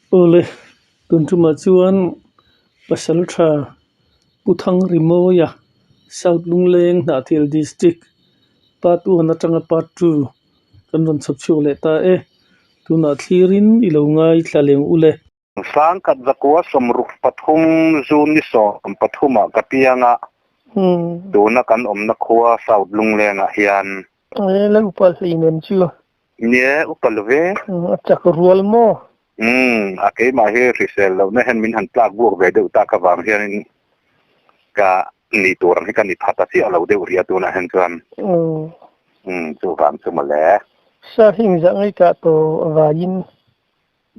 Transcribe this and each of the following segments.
Awle, tun tumah chuan Pasaltha Pu Thangrimawia, South Lungleng Hnahthial District, Part one atanga Part two kan rawn chhawp chhuak leh ta e. Tunah thlirin i lo ngaithla leng u le. Sangkhat zakua 63 June ni 13 ah ka piang a, tuna kan awmna khua South Lungleng ah hian. E la upa hleinem chu. Nie, upa lo ve. A chak rual maw? Umm, a keimah hi hrisel lohna hian min han tlak buak ve deuh tak avang hianin ka nih tur ang hi ka ni pha ta chiah lo deuh rih a tunah hian chuan. Umm, chuvang chu mawle. Sa hing zah ngaihkah tawh avangin.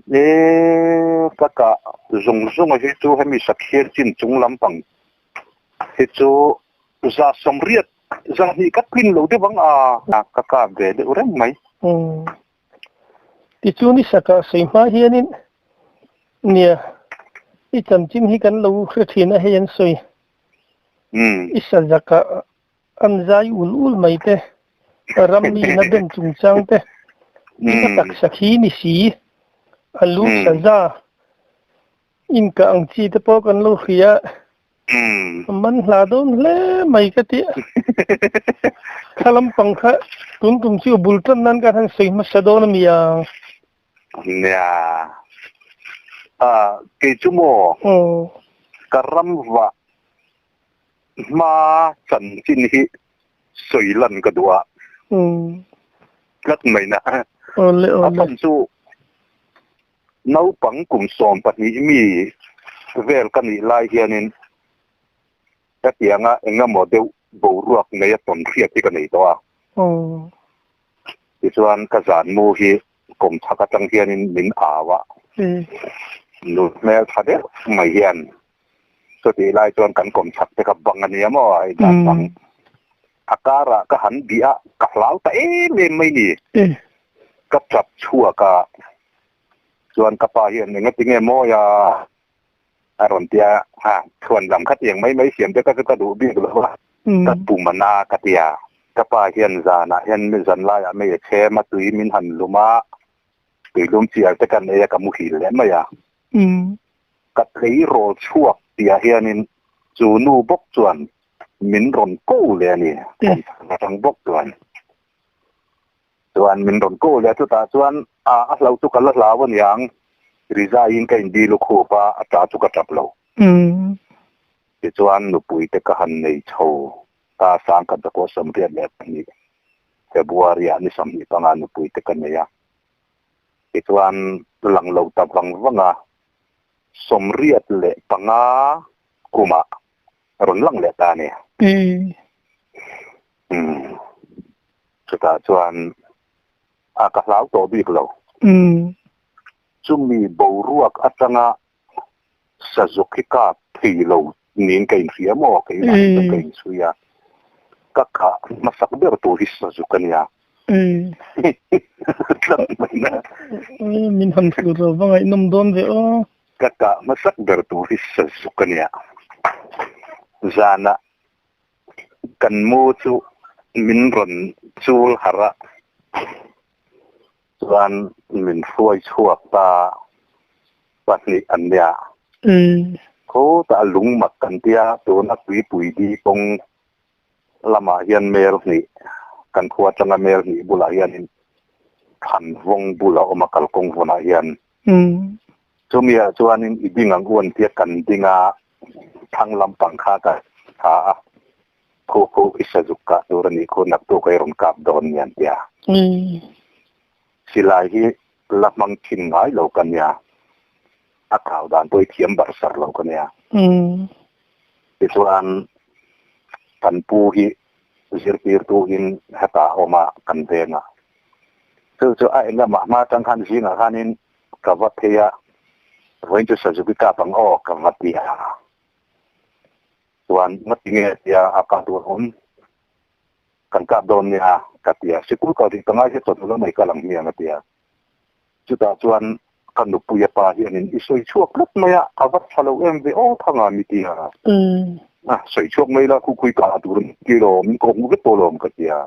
E, ka kah zung zung a hi chu hemi sakhiar chin chung lampang hi chu 180 200 ka tlin lo deuh ang a, ka kap ve deuh reng mai. Umm. Tichuan i sakah sawi hma hianin nia i chanchin hi kan lo hre thin a hei an sawi. I sa zakah an zai ul ul mai te, ram mi na ben chungchang te, i ka taksa khi ni si, a lu saza inkah ang chi te pawh kan lo hria. A man hla dawn hle mai ka ti. Thla lampang kha tun tum chu bul tan nan kan han sawi hmasa dawn a mi ang. Nia. A kei chu maw ka ram vah hma chanchin hi sawi lan ka duh a. Tlat mai na. A chhan chu Naupang kum 12 mi vel ka nih lai hianin hetianga engemaw deuh boruak nei a tawn hriat hi ka nei tawh a. Tichuan ka zan mu hi kum chhak atang hianin min au a, nu hmel tha deuh mai hian chutih lai chuan kan kawm chhak te kha bang a nia maw hei dan bang a karah ka han bih a, ka hlau ta em em mai ni. Ka tap chhuak a, chuan ka pa hian enga tinge mawi a a rawn ti a, ha chhuan lam kha tiang mai mai siam te ka chu ka duh bik lo a, ka pum a na ka ti a, ka pa hian zanah hian zan laiah mei a chhem a, tui min han lum a, tui lum chiar te kan ei a, ka muhil leh mai a. Ka tleirawl chhuak tihah hianin chu nu bawk chuan min rawn ko leh a ni, kawmchhak atang bawk chuan. Chuan min rawn ko leh a, chutah chuan a a hlau chu ka la hlau a niang, rizaiin ka indil u khup a, a ta chu ka tap lo. Tichuan nupui te ka han nei chho ta, Sangkhat Zakua 82 February ah ni 25 nupui te ka nei a, tichuan lang lo ta vang vang a, 85 kumah rawn lang leh ta a ni. Umm chutah chuan a ka hlau tawh bik lo. Chumi boruak atanga sazuk hi kap thei lo niin ka inhria maw keimah hi chuan ka inchhui a, ka kah hmasak ber tur hi sazuk a nia. Tlat mai na. Min han hrilh ro va ngaihnawm dawn ve aw. Ka kah hmasak ber tur hi sazuk a nia. Zanah Kan mu chu min rawn chul harh a, chuan min hruai chhuak ta pahnih an nia. Khawtah lungmak kan tia, tuna tuipui di kawng lamah hian mel hnih, kan khua atanga mel hnih bulah hianin Thanvawng bula awm a kalkawng vawnah hian. Chumiah chuanin i ding ang u an tia kan ding a, thlang lampang kha ka tha a, khu khu i sazuk kah tur a nih khu naktuk a i rawn kap dawn nia an tia. Silai hi la hmang thin ngai lo ka nia, a kau dan pawh i thiam barh sar lo ka nia. Tichuan kan pu hi zirtirtu in hetah a awm a, kan veng a. Chu chu a engamah hma atang khan zingah khanin Ka va phei a, vawiin chu Suzuki kap ang aw ka va ti a. Chuan ngati nge tia a kah tur awm kan kap dawn nia ka ti a, sikul kal rih ka ngai hret chawhnu lamah i kal ang hmiang a ti a. Chutah chuan ka nupui a pa hianin i sawi chhuak tlat mai a, a va tha lo em ve aw thanga mi ti a. A sawi chhuak mai la khukhui kah tur ti lawm, min kawh hmuh vek tawh lawm ka ti a.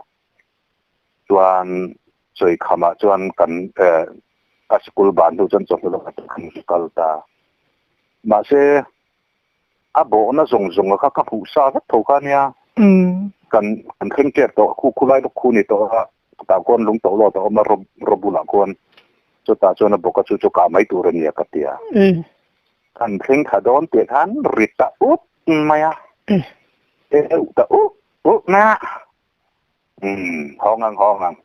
Chuan Sawikhamah chuan kan A sikul ban hnu chuan chawhnu lamah te kan kal ta. Mahse, a bawhna zawng zawnga kha ka hmuh sa vek tho kha nia. Kan kan thleng tep tawh, khu khu lai bawk khu ni tawh a, tah khuan lung tawh lawt a awm a, raw raw bulah khuan chutah chuan a bawk a chu chu kah mai tur a nia ka ti a. Kan thleng thla dawn tih khan ri ta ut mai a, eu ta ut ut mai a. Umm, hawng ang hawng ang.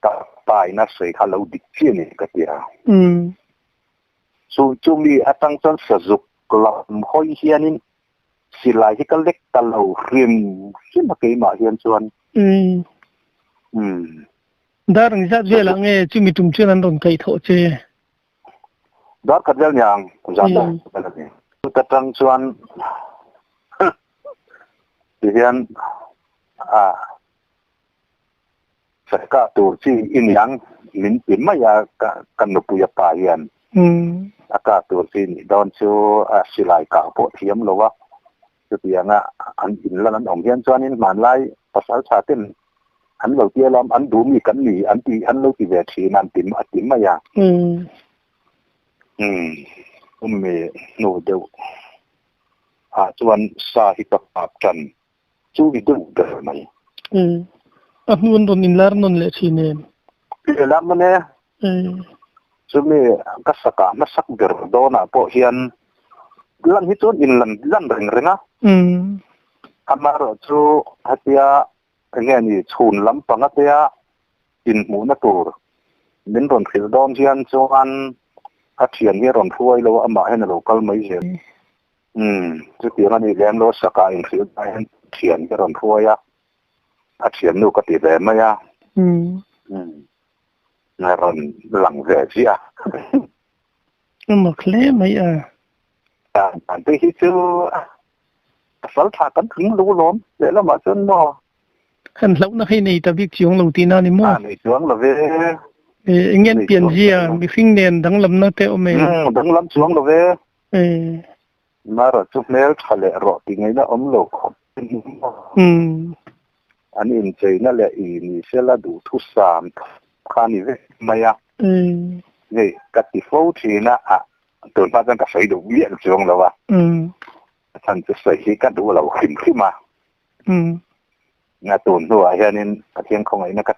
Ka pa in a sawi kha lo dik chiah a ni ka ti a. Chu chumi atang chuan sazuk lam hawi hianin silai hi ka lek ta lo hrim hrim a keimah hian chuan. Umm. Dar engzat velah nge chumi tum chuan an rawn kaihthawh che? Dar khat vel niang zan dar khat vel a ni. Chuta tang chuan tihian a saka tur chi i niang min ti mai a ka nupui a pa hian a kah tur chi nih dawn chu a silai kah pawh thiam lo a chutianga an inlan an awm hian chuanin hmanlai pasal tha ten An lo tia lam an duh mi kan ni an ti an lo ti ve thin an ti a ti mai a. Umm ummi hnu deuh ah chuan sa hi ka kap tan chu i deuh ber mai. Umm a hnu an rawn inlar nawn leh thin em? Inlar nawn e. Chumi ka sakah hmasak ber dawnah pawh hian lan hi chuan inlan lan reng reng a. Amaherawh chu hetia Enge ni chhun lampang atea inhmuhna tur min rawn hrilh dawn hian chuan a thian hi a rawn hruai lo a, amah hian a lo kal mai zel. Umm, chutiang a nih lem lo, sakah inhrilh dah hian thian hi a rawn hruai a, a thiannu ka ti ve mai a. Umm, a rawn lang ve ziah a. A mak hle mai a. Dan te hi chu a pasal tha kan tling lo lawm lehlamah chuan maw. Kan hlauhna hi nei ta bik chuang lo tihna a ni maw? A nei chuang lo ve. Eng nge pian zia mihring nen danglamna te awm e? Danglam chuang lo ve. Mara chu hmel tha leh rawh ti ngaihna awm lo khawp maw? An incheina leh i ni sela duhthusam kha a ni vek mai a. Hei ka ti fo thin a, tun hma chuan ka sawi duh miah chuang lo a. A chhan chu sawi hi ka duh lo hrim hrim a. Nga tun hnuah hianin Pathian khawngaihna ka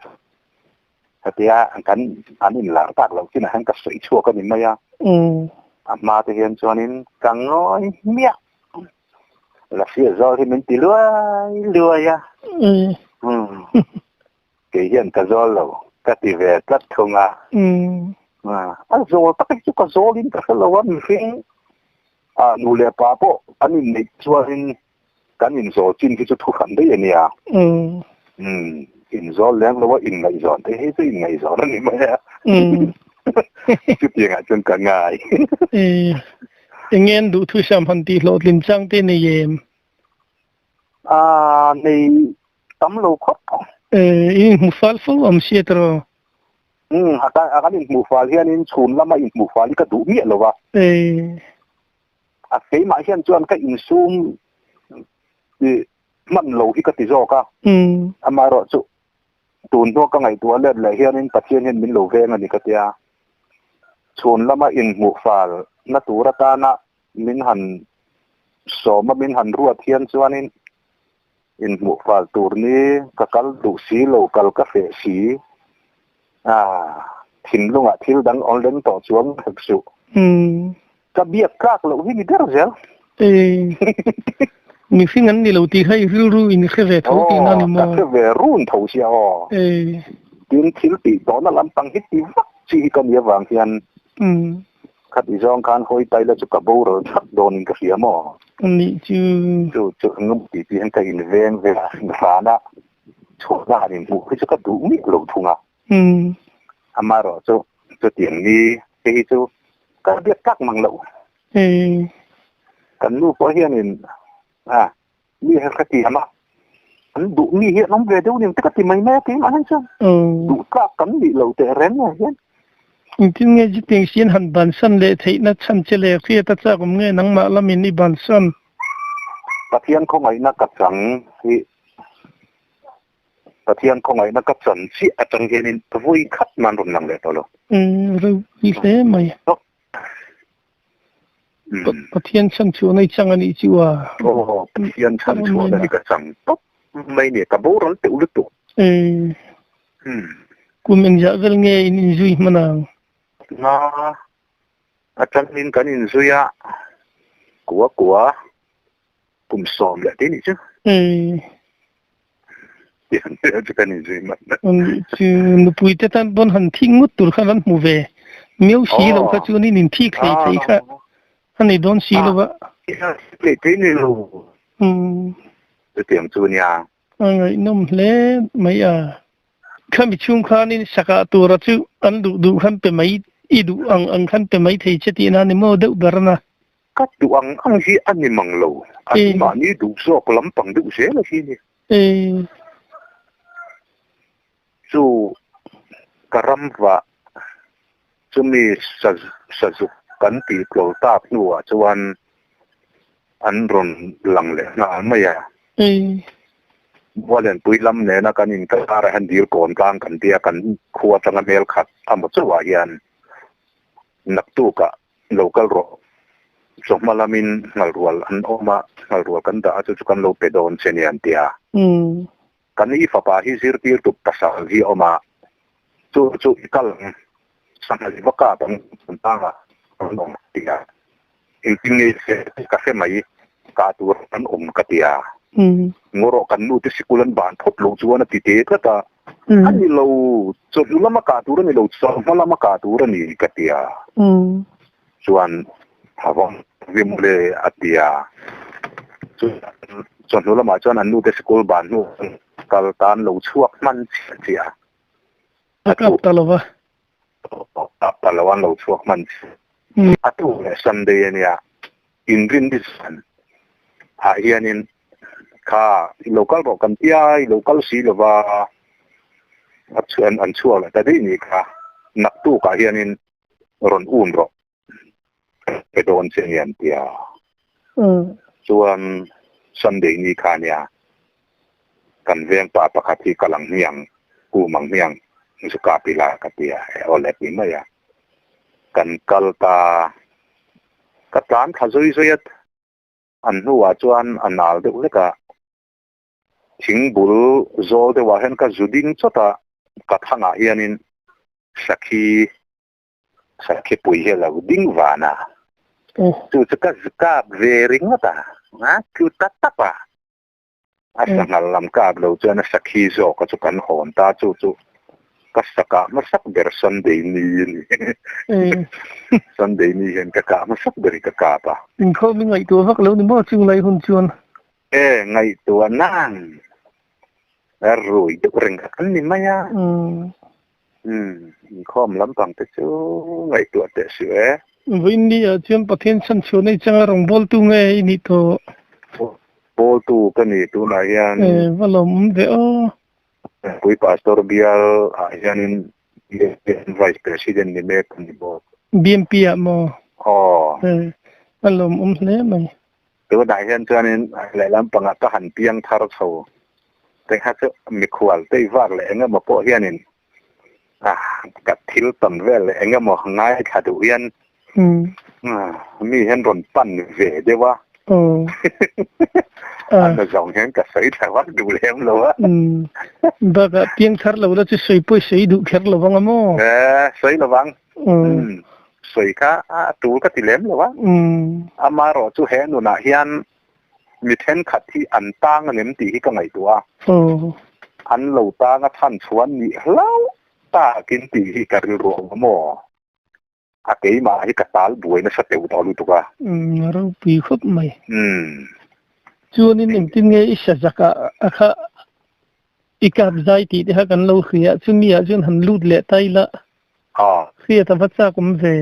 hetia kan an inlar tak loh chinah hian ka sawi chhuak a ni mai a. A hma te hian chuanin ka ngawi hmiah. Lasi zawl hi min ti luai luai a. Kei hian ka zawl lo ka ti ve tlat thung a. A zawl tak hi chu ka zawlin ka hre lo a, mihring nu leh pa pawh an inneih chuanin kan inzawl chin hi chu thu hran daih a nia. Inzawl leng lo a inngaihzawn te hi chu inngaihzawn a ni mai a. Chutiangah chuan ka ngai. Eng nge an duhthusam han tih hlawhtlin chang te nei em? A nei tam lo khawp. I inhmu fal fo awm sia tiraw? Umm, a kan inhmuh fal hianin chhun lama inhmuh fal hi ka duh miah lo a. A keimah hian chuan ka insum hman lo hi ka ti zawk a. Amaherawh chu tun hnua ka ngaihtuah let leh hianin Pathian hian min lo veng a ni ka tia. Chhun lama inhmuh fal na tur atana min han sawm a min han ruat hian chuanin inhmuh fal tur ni ka kal duh si lo kal ka hreh si a thinlungah thil dang awn reng tawh chuang hek suh. Ka biak tlak loh hi ni ber zel. Mihring an ni lo tih kha i rilru in hre ve tho tihna ni maw? Ka hre ve run tho sia aw. Tin thil tih tawhna lampang hi ti vak chi hi ka nih avang hian Khati zawng khan hawi tai la chu ka boral thak dawnin ka hria maw? Anih chu. Chu chu ngam tih tih hian ka inveng ve a, rana chhuahna han inhmuh hi chu ka duh miah lo thung a. Amaherawh chu chutiang ni te hi chu ka biak tlak mang loh. Kan nu pawh hianin a mi hi ka ti am a, an duh mi hi an awm ve deuh ning te ka ti mai mai a keimah hian chuan duh tlak kan nih lo teh reng ah hian. Engtin nge chutiang sian han bansan leh theihna chhan che leh hriat a chak awm nge nangmah lamin i bansan? Pathian khawngaihna ka chang hi. Pathian khawngaihna ka chan chiah atang hianin vawi khat man rawn lang leh tawh lo. Ropui hle mai. Pathian chhan chhuahna i chang a nih chu a. Aw, Pathian chhan chhuahna hi ka chang tawp mai nia, ka boral teuh lutuk. Kum engzah vel nge in inzui hman ang? Nga atangin kan inzui a, kua kua kum sawm leh te nih chu. Tiang te chu kan inzui hman. Chu nupui te tan pawn han thik ngut tur khan an hmu ve. Miau si loh kha chuan in inthik hlei thei kha a nei dawn si lo va. Hlei thei ni lo. Chutiang chu nia. A ngaihnawm hle mai a. Khami chhung khanin sakah tura chu an duh duh khan pe mai i duh ang ang khan pe mai thei che tihna a ni maw deuh ber na. Ka duh ang ang hi a ni mang lo, an mahni duh zawk lampang deuh zel a hi ni. Chu ka ram vah chumi sazuk kan tih tlawl tak hnuah chuan an rawn lang leh nghal mai a. Bualenpui lam nena kan inkarah hian dil kawn tlang kan tia kan khua atanga hmel khat a maw chauhah hian naktukah Lo kal rawh. Chawhma lamin nghalrual an awm a, nghalrual kan dah a chu chu kan lo pe dawn che nia an ti a. Kan i fapa hi zirtirtu pasal hi a awm a, chu chu i kal ang, sangha i va kap ang an tang a, an awm ka ti a. Engtin nge i hre ka hre mai, kah tur an awm ka ti a. Ngaw rawh kan nu te sikul an ban phawt loh chuan a ti te tlat a. A ni lo, chawhnu lama kah tur a ni lo, chawhma lama kah tur a ni ka ti a. Chuan Havawng vi mawle a ti a. Chawhnu lamah chuan an nute sikul ban hnu kal tan lo chhuak hman chiah chiah a. A kap ta lo va. Kap ta lo an lo chhuak hman chiah. A tu leh Sunday a nia. Inrin ni zan ah hianin kha i lo kal rawh kan tia i lo kal si lova a chuan an chhuak leh ta daih ni kha naktuk ah hianin rawn um rawh pe dawn che nia an tia chuan Sunday ni kha nia kan veng pa pakhat hi kal ang hmiang um ang hmiang zu kap ila ka tia e aw le ti mai a kan kal ta. Ka tlan thla zui zui a, an hnuah chuan a nal deuh hlek a, thing bul zawl deuhah hian ka zu ding chawt a, ka thangah hianin sakhi sakhi pui hi a lo ding van a, chu chu ka zu kap ve ringawt a, a tlu ta tap a, a sanghal lam kap lo chuan a sakhi zawk a chu kan hawn ta chu chu ka sakah hmasak ber Sunday ni a ni. Sunday ni hian ka kah hmasak ber hi ka kap a. Inkhawm i ngaihtuah vak lo ni maw chung lai hun chuan? E, ngaihtuah nang a rui deuh reng kha kan ni mai a. Umm, inkhawm lampang te chu ngaihtuah teh suh e. Vawiin ni ah chuan Pathian chhan chhuah nei changa rawngbawltu nge i nih tawh? Bawltu ka ni tunah hian. E, va lawmawm ve aw. Pui Pastor bial ah hianin Vice President ni mek ka ni bawk. BMP ah maw? Aw. E, a lawmawm hle mai. Tunah hian chuanin lehlam pangah ka han piang thar chho te kha chu mikhual tei vak leh eng emaw pawh hianin ka thil tawn vel leh eng emaw ngaithla duh hian mi hian rawn pan ve deuh a. A na zawng hian ka sawi thla vak duh lem lo a. Bakah piang thar lo la chu sawi pawh i sawi duh kher lo vang a maw? E, sawi lo vang. Sawi kha a tul ka ti lem lo a. Amaherawh chu he nunah hian mi thenkhat hi an tang a nem tih hi ka ngaihtuah a. An lo tang a chhan chhuan nih hlauh takin tih hi ka rilru a awm maw? A keimah hi ka tal buai nasa teuh tawh lutuk a. A ropui khawp mai. Chuanin engtin nge i hre zak a a kha i kap zai tih te kha kan lo hria a, chumi ah chuan han lut leh ta ila hriat a va chak awm ve.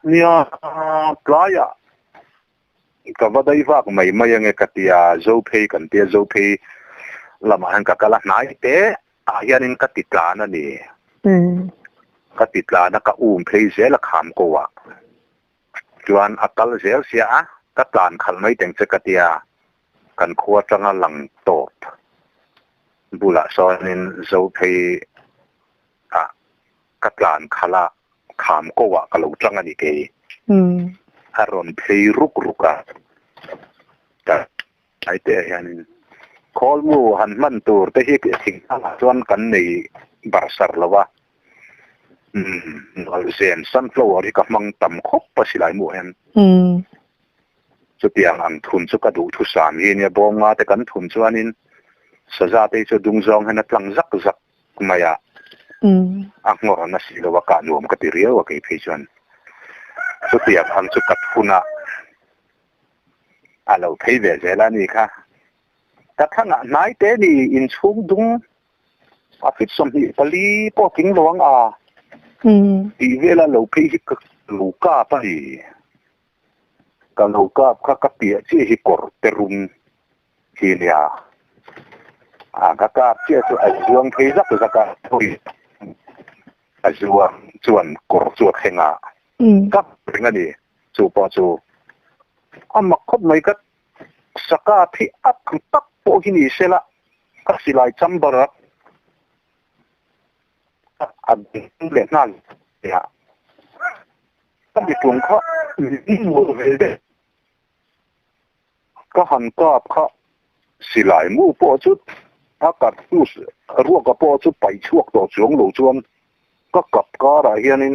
Nia, tlaiah ka va dai vak mai mai ange ka ti a, Zophei kan tia, Zophei lamah hian ka kal a, hnai te ah hianin ka ti tlan a ni. Ka ti tlan a, ka um phei zel a kham ko ah. Chuan a kal zel sia a, ka tlan khalh mai teng che ka tia, kan khua atanga lang tawp. Bulah sawnin Zophei ah ka tlan khalh a, kham ko ah ka lo tang a ni kei. A rawn phei ruk ruk a, ka tlai te ah hianin khawlmu han hman tur te hi thingtlang ah chuan kan nei barsar lo a, Zen sunflower hi ka hmang tam khawp a silai mu ah hian. Chutiang ang thun chu ka duhthusam hi nia, Bawnga te kan thun chuanin saza te hi chu dung zawng hian a tlang zak zak mai a, a nghawr na si lo a, kah nuam ka ti riau a kei phei chuan. Chutiang ang chu ka thun a, a lo phei ve zel a ni kha. Ka thangah hnai te ni inchhung dung a fit 24 pawh tling lo ang a tih vela lo phei hi ka lo kap a ni. Ka lo kap kha ka piah chiah hi kawr te rum hi nia. A ka kap chiah chu a zuang phei zak zak a, hawi a zuang chuan kawr chu a thleng a, kap reng a ni. Chu pawh chu a mak khawp mai ka saka thi a tlu tak pawh hi ni se la, ka silai chamber a a ding leh nghal a. Ka mitlung kha min mawlh ve deuh. Ka han kap kha silai mu pawh chu a cartouche ruaka pawh chu paih chhuak tawh chuang lo chuan ka kap karah hianin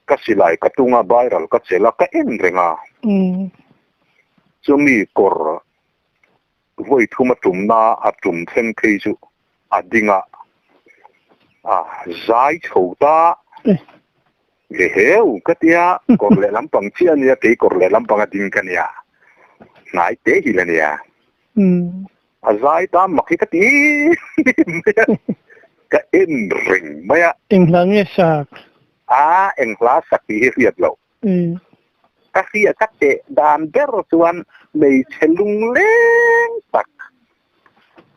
ka silai ka tung a, viral ka chelh a, ka en reng a. Chumi kawr vawi thum a tumna a tum thleng phei chu a ding a, a zai chho ta ve heu ka tia, kawr leh lampang chiah a nia, kei kawr leh lampang a ding ka nia, hnai te hi la nia, a zai ta mak hi ka ti mai a, ka en reng mai a. Eng hla nge sak? A, eng hla sak tih hi hriat loh. Ka hria ka teh dan ber chuan hmeichhe lungleng tak,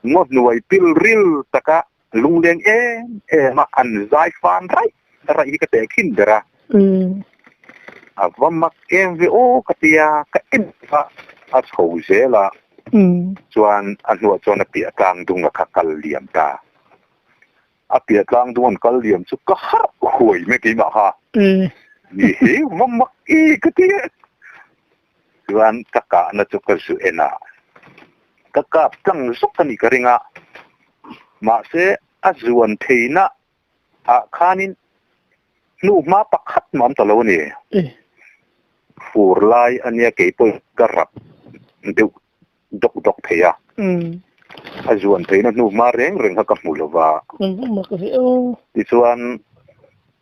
ngaw hnuai pil ril taka lungleng em em a an zai fan raih raih hi ka teh khin ber a. A va mak em ve aw ka ti a, ka en a, a chho zel a, chuan a hnuah chuan a piah tlang dung a kha kal liam ta. A piah tlang dung an kal liam chu ka harh huai mai keimah kha. Ni he va mak e ka ti e. Chuan ka kahna chu ka zu en a, ka kap tlang zawk a nih ka ring a. Mahse a zuan theihna ah khanin hnuhma pakhat mah awm ta lo a ni. Fur lai a nia keipawh ka rap deuh dawk dawk thei a. A zuan theihna hnu hma reng reng kha ka hmu lo va. Tichuan,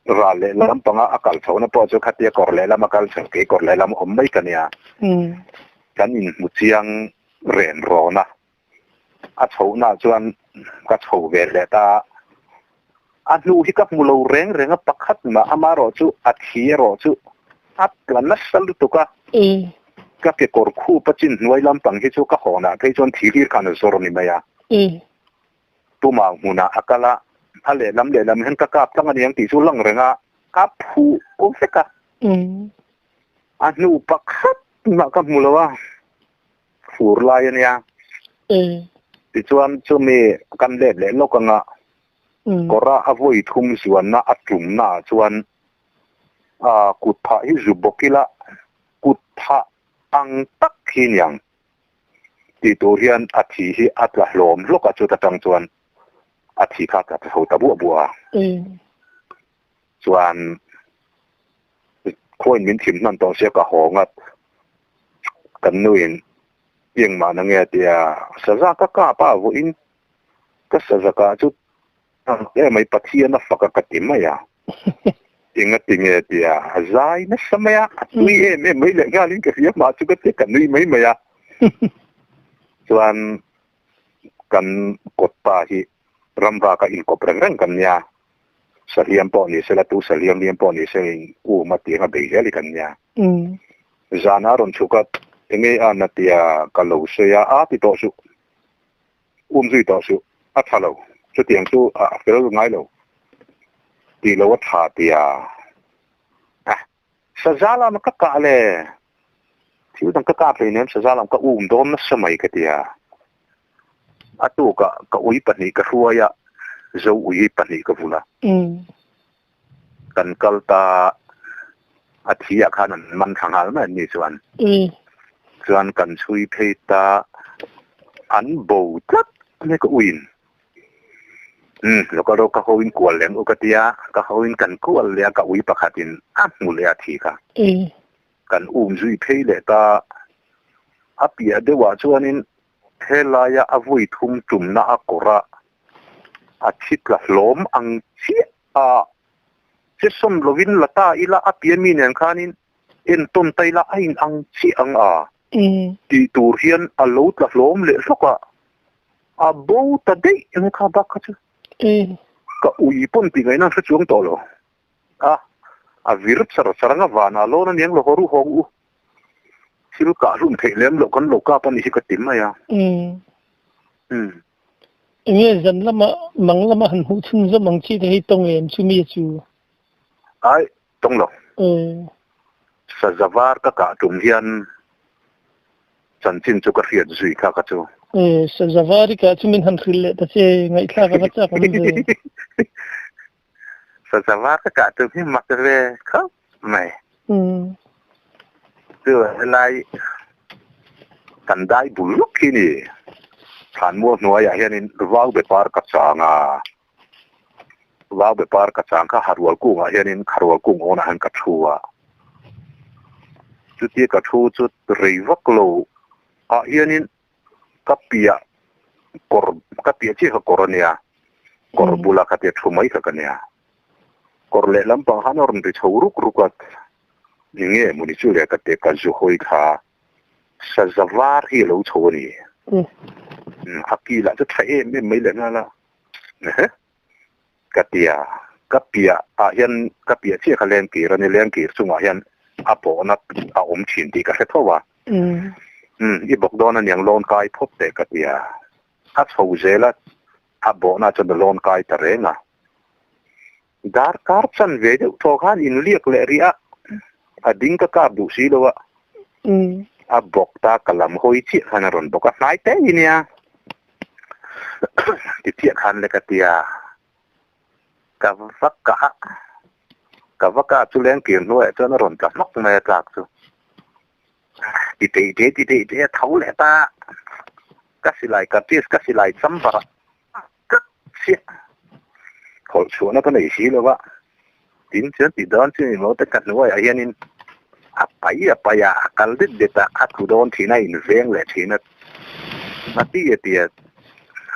ral leh lam panga a kal chhohna pawh chu khatia kawr leh lam a kal chho, kei kawr leh lam awm mai ka nia. Kan inhmu chiang ren rawn a. A chhohnaah chuan ka chho ve leh ta. A hnu hi ka hmu lo reng reng a, pakhat mah amaherawhchu a thi erawh chu a tla nasa lutuk a. Ka kekawr khup a chin hnuai lampang hi chu ka hawnah phei chuan thi hlir khan a zawr a ni mai a. Tumah hmunah a kal a, a lehlam lehlam hian ka kap tlang a ni ang tih chu lang reng a, a phuh vek a. A hnu pakhat mah ka hmu lo a, fur lai a nia. Tichuan chumi kan let leh lawk anga kawra a vawi thum zuanna a tumna ah chuan kut phah hi zu bawk ila kut phah ang tak hi niang tih tur hian a thi hi a tla hlawm hlawk a, chuta tang chuan a thi kha a tla chho ta buah buah a. Chuan khuain min thim hman tawh sia ka haw ngat kan nuin engmah na nge tia saza ka kap a vawiin ka saza kah chu e mai Pathian a fak a ka ti mai a enga ti nge tia a zai nasa mai a a tui em em mai leh nghalin ka hria mah chu ka ti ka nui mai mai a chuan kan kawt pa hi ramvaka inkawp reng reng kan nia Sahliam pawh ni sela, tu sahliam liam pawh ni sela in um a tiang a bei zel hi kan nia. Zan a rawn chhuk a, enge a na tia ka lo sawi a, a ti tawh suh, um zui tawh suh, a tha lo, chutiang chu a fel ngai lo, ti lo a tha tia. Saza lam ka kah le, thil dang ka kah hleinem saza lam ka um dawn nasa mai ka tia. A tukah ka ui pahnih ka hruai a, zo ui pahnih ka vul a. Kan kal ta a thi ah khan an man thla nghal mai an ni chuan. Chuan kan chhui phei ta an bo tlat mai ka uiin. Umm local ro ka ho in kual leng u ka tia, ka ho in kan kual leh a ka ui pakhatin a hmu leh a thi kha. Kan um zui phei leh ta a piah deuhah chuanin helaia a vui thum tumna a kawr a, a thi tla hlawm ang chiah a, che sawn lovin la ta ila a piah mi nen khanin entawn ta ila a in ang chiah ang a tih tur hian a lo tla hlawm leh hlawk a, a bo ta daih eng kha bak kha chu ka ui pawn tih ngaihna an hre chuang tawh lo a, a vir char char ang a vanah lawn a niang lo haw ru hawng u. Thil kah hlum theih lem loh kan lo kap a nih hi ka ti mai a. Umm. Enge zan lama mang lama han hmuh chhun zawm ang chi te hi tawng em chu mi chu? Ai, tawng lo. Saza var ka kah tum hian chanchin chu ka hriat zui kha ka chu. Saza var i kah chu min han hrilh leh ta che, ngaihthlak a va chak awm ve. Saza var ka kah tum hi mak ve khawp mai. Chu helai kan dai bul lawk hi ni. Thlanmual hnuaiah hianin vau be par ka chang a, vau be par ka chang kha harual kungah hianin kharual kung awnah hian ka thu a. Chutia ka thu chu rei vak lo ah hianin ka piah kawr ka piah chiah kha kawr a nia, kawr bula khatia thu mai kha ka nia. Kawr leh lampang khan a rawn ri chho ruk ruk a, enge mawni chu le ka ti ka zu hawi thla saza var hi a lo chho a ni. A ki lah chu tha em em mai leh nghal a, ehe ka ti a, ka piah ah hian ka piah chiah kha lengkir a ni, lengkir chungah hian a pawhna a awm thin tih ka hre tho a, i bawk dawn aniang lawn kai phawt teh ka ti a, a chho zel a. A bawhna chuan a lawn kai ta reng a. Darkar chan ve deuh thaw khan inliak leh rih a, a ding ka kap duh si lo a. A bawk ta ka lam hawi chiah khan a rawn bawk a, hnai te hi nia. Ti chiah khan le ka ti a, ka va kah a, ka va kah chu lengkir hnuaiah chuan a rawn tla hnawk mai a tlak chu. Ti tei te ti tei te a tho leh ta ka silai ka piece ka silai chamber ah tlat chiah hawlh chhuahna ka nei si lo a tin chuan ti dawn chu ni maw te ka hnuaiah hianin a pai a pai a a kal det det a a tlu dawn thin a inveng leh thin a a ti a tia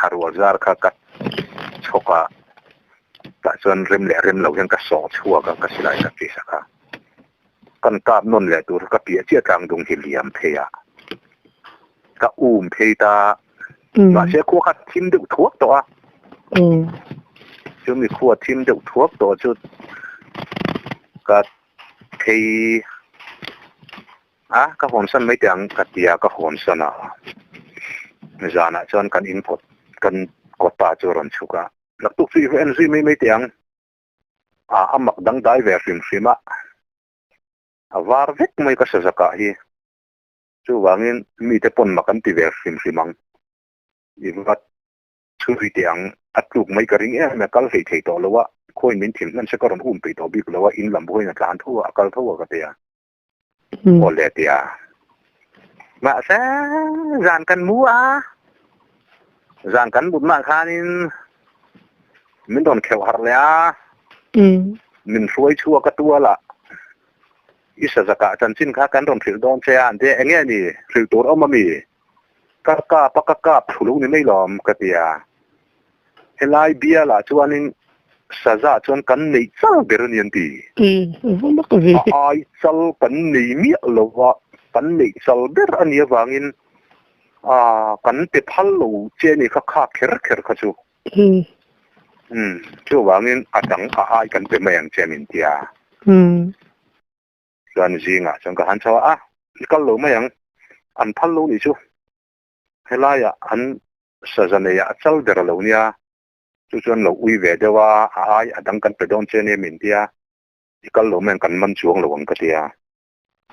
a rual zar kha ka chhawk a tah chuan rem leh rem lo hian ka sawh chhuak a ka silai ka piece a kha. Kan kap nawn leh tur ka piah chiah tlang dung hi liam phei a, ka um phei ta. Mahse khua kha thim deuh thuak tawh a, chumi khua thim deuh thuak tawh chu ka phei a, ka hawnsan mai teh ang ka ti a, ka hawnsan a. Zanah chuan kan in kawt kan kawta chu a rawn chhuk a, naktuk chu i va en zui mai mai teh ang. A a mak dangdai ve hrim hrim a, a var vek mai ka sazakah hi. Chuvangin mite pawn mak an ti ve hrim hrim ang. I va chhui teh ang, a tluk mai ka ring em a, kal hlei thei tawh lo a, khawiin min thim hman se ka rawn um peih tawh bik lo a, in lam pawhin a tlan tho a, a kal tho a ka ti a. Aw le ti a. Mahse zan kan mu a, zan kan mut mah khanin min rawn kheuh harh leh a, min hruai chhuak a tual a, i sazakah chanchin kha kan rawn hrilh dawn che a an ti a, enge ni hrilh tur awm ami? Ka kap a, ka kap thu lo ni mai lawm ka ti a. Helai bialah chuanin saza chuan kan neih chal ber a ni an ti. A ai chal kan nei miah lo va, kan neih chal ber a nih avangin kan pe phal lo che a ni kha kha kher kher kha chu. Umm, chuvangin a dang a ai kan pe mai ang che min ti a. Chuan zingah chuan ka han chho a, a kal lo mai ang, an phal lo nih chu. Helaiah an saza neiah a chal ber a lo nia, chu chuan lo ui ve deuh a, a ai a dang kan pe dawn che ania min tia, i kal lo mai ang kan man chuang lo ang ka tia,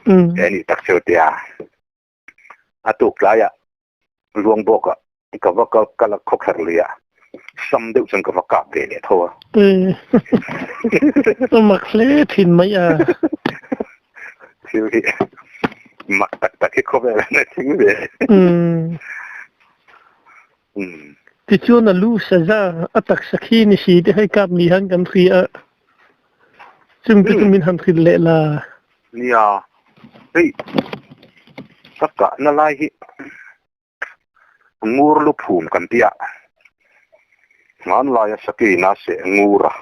he nih tak cheu tia. A tuk tlaiah Luangbawkah. Ka va kal kal a khawkher lui a, sam deuh chuan ka va kap ve leh tho a. Ka mak hle thin mai a. Thil hi mak tak tak hi khawvel an a thleng ve. Tichuan a lu saza a taksa khi ni si te hei kap ni han kan hri a. Chung te chu min han hrilh leh la. Nia, hei ka kahna lai hi Ngur lu phum kan ti a, hmanlaia Sakina seh ngur a,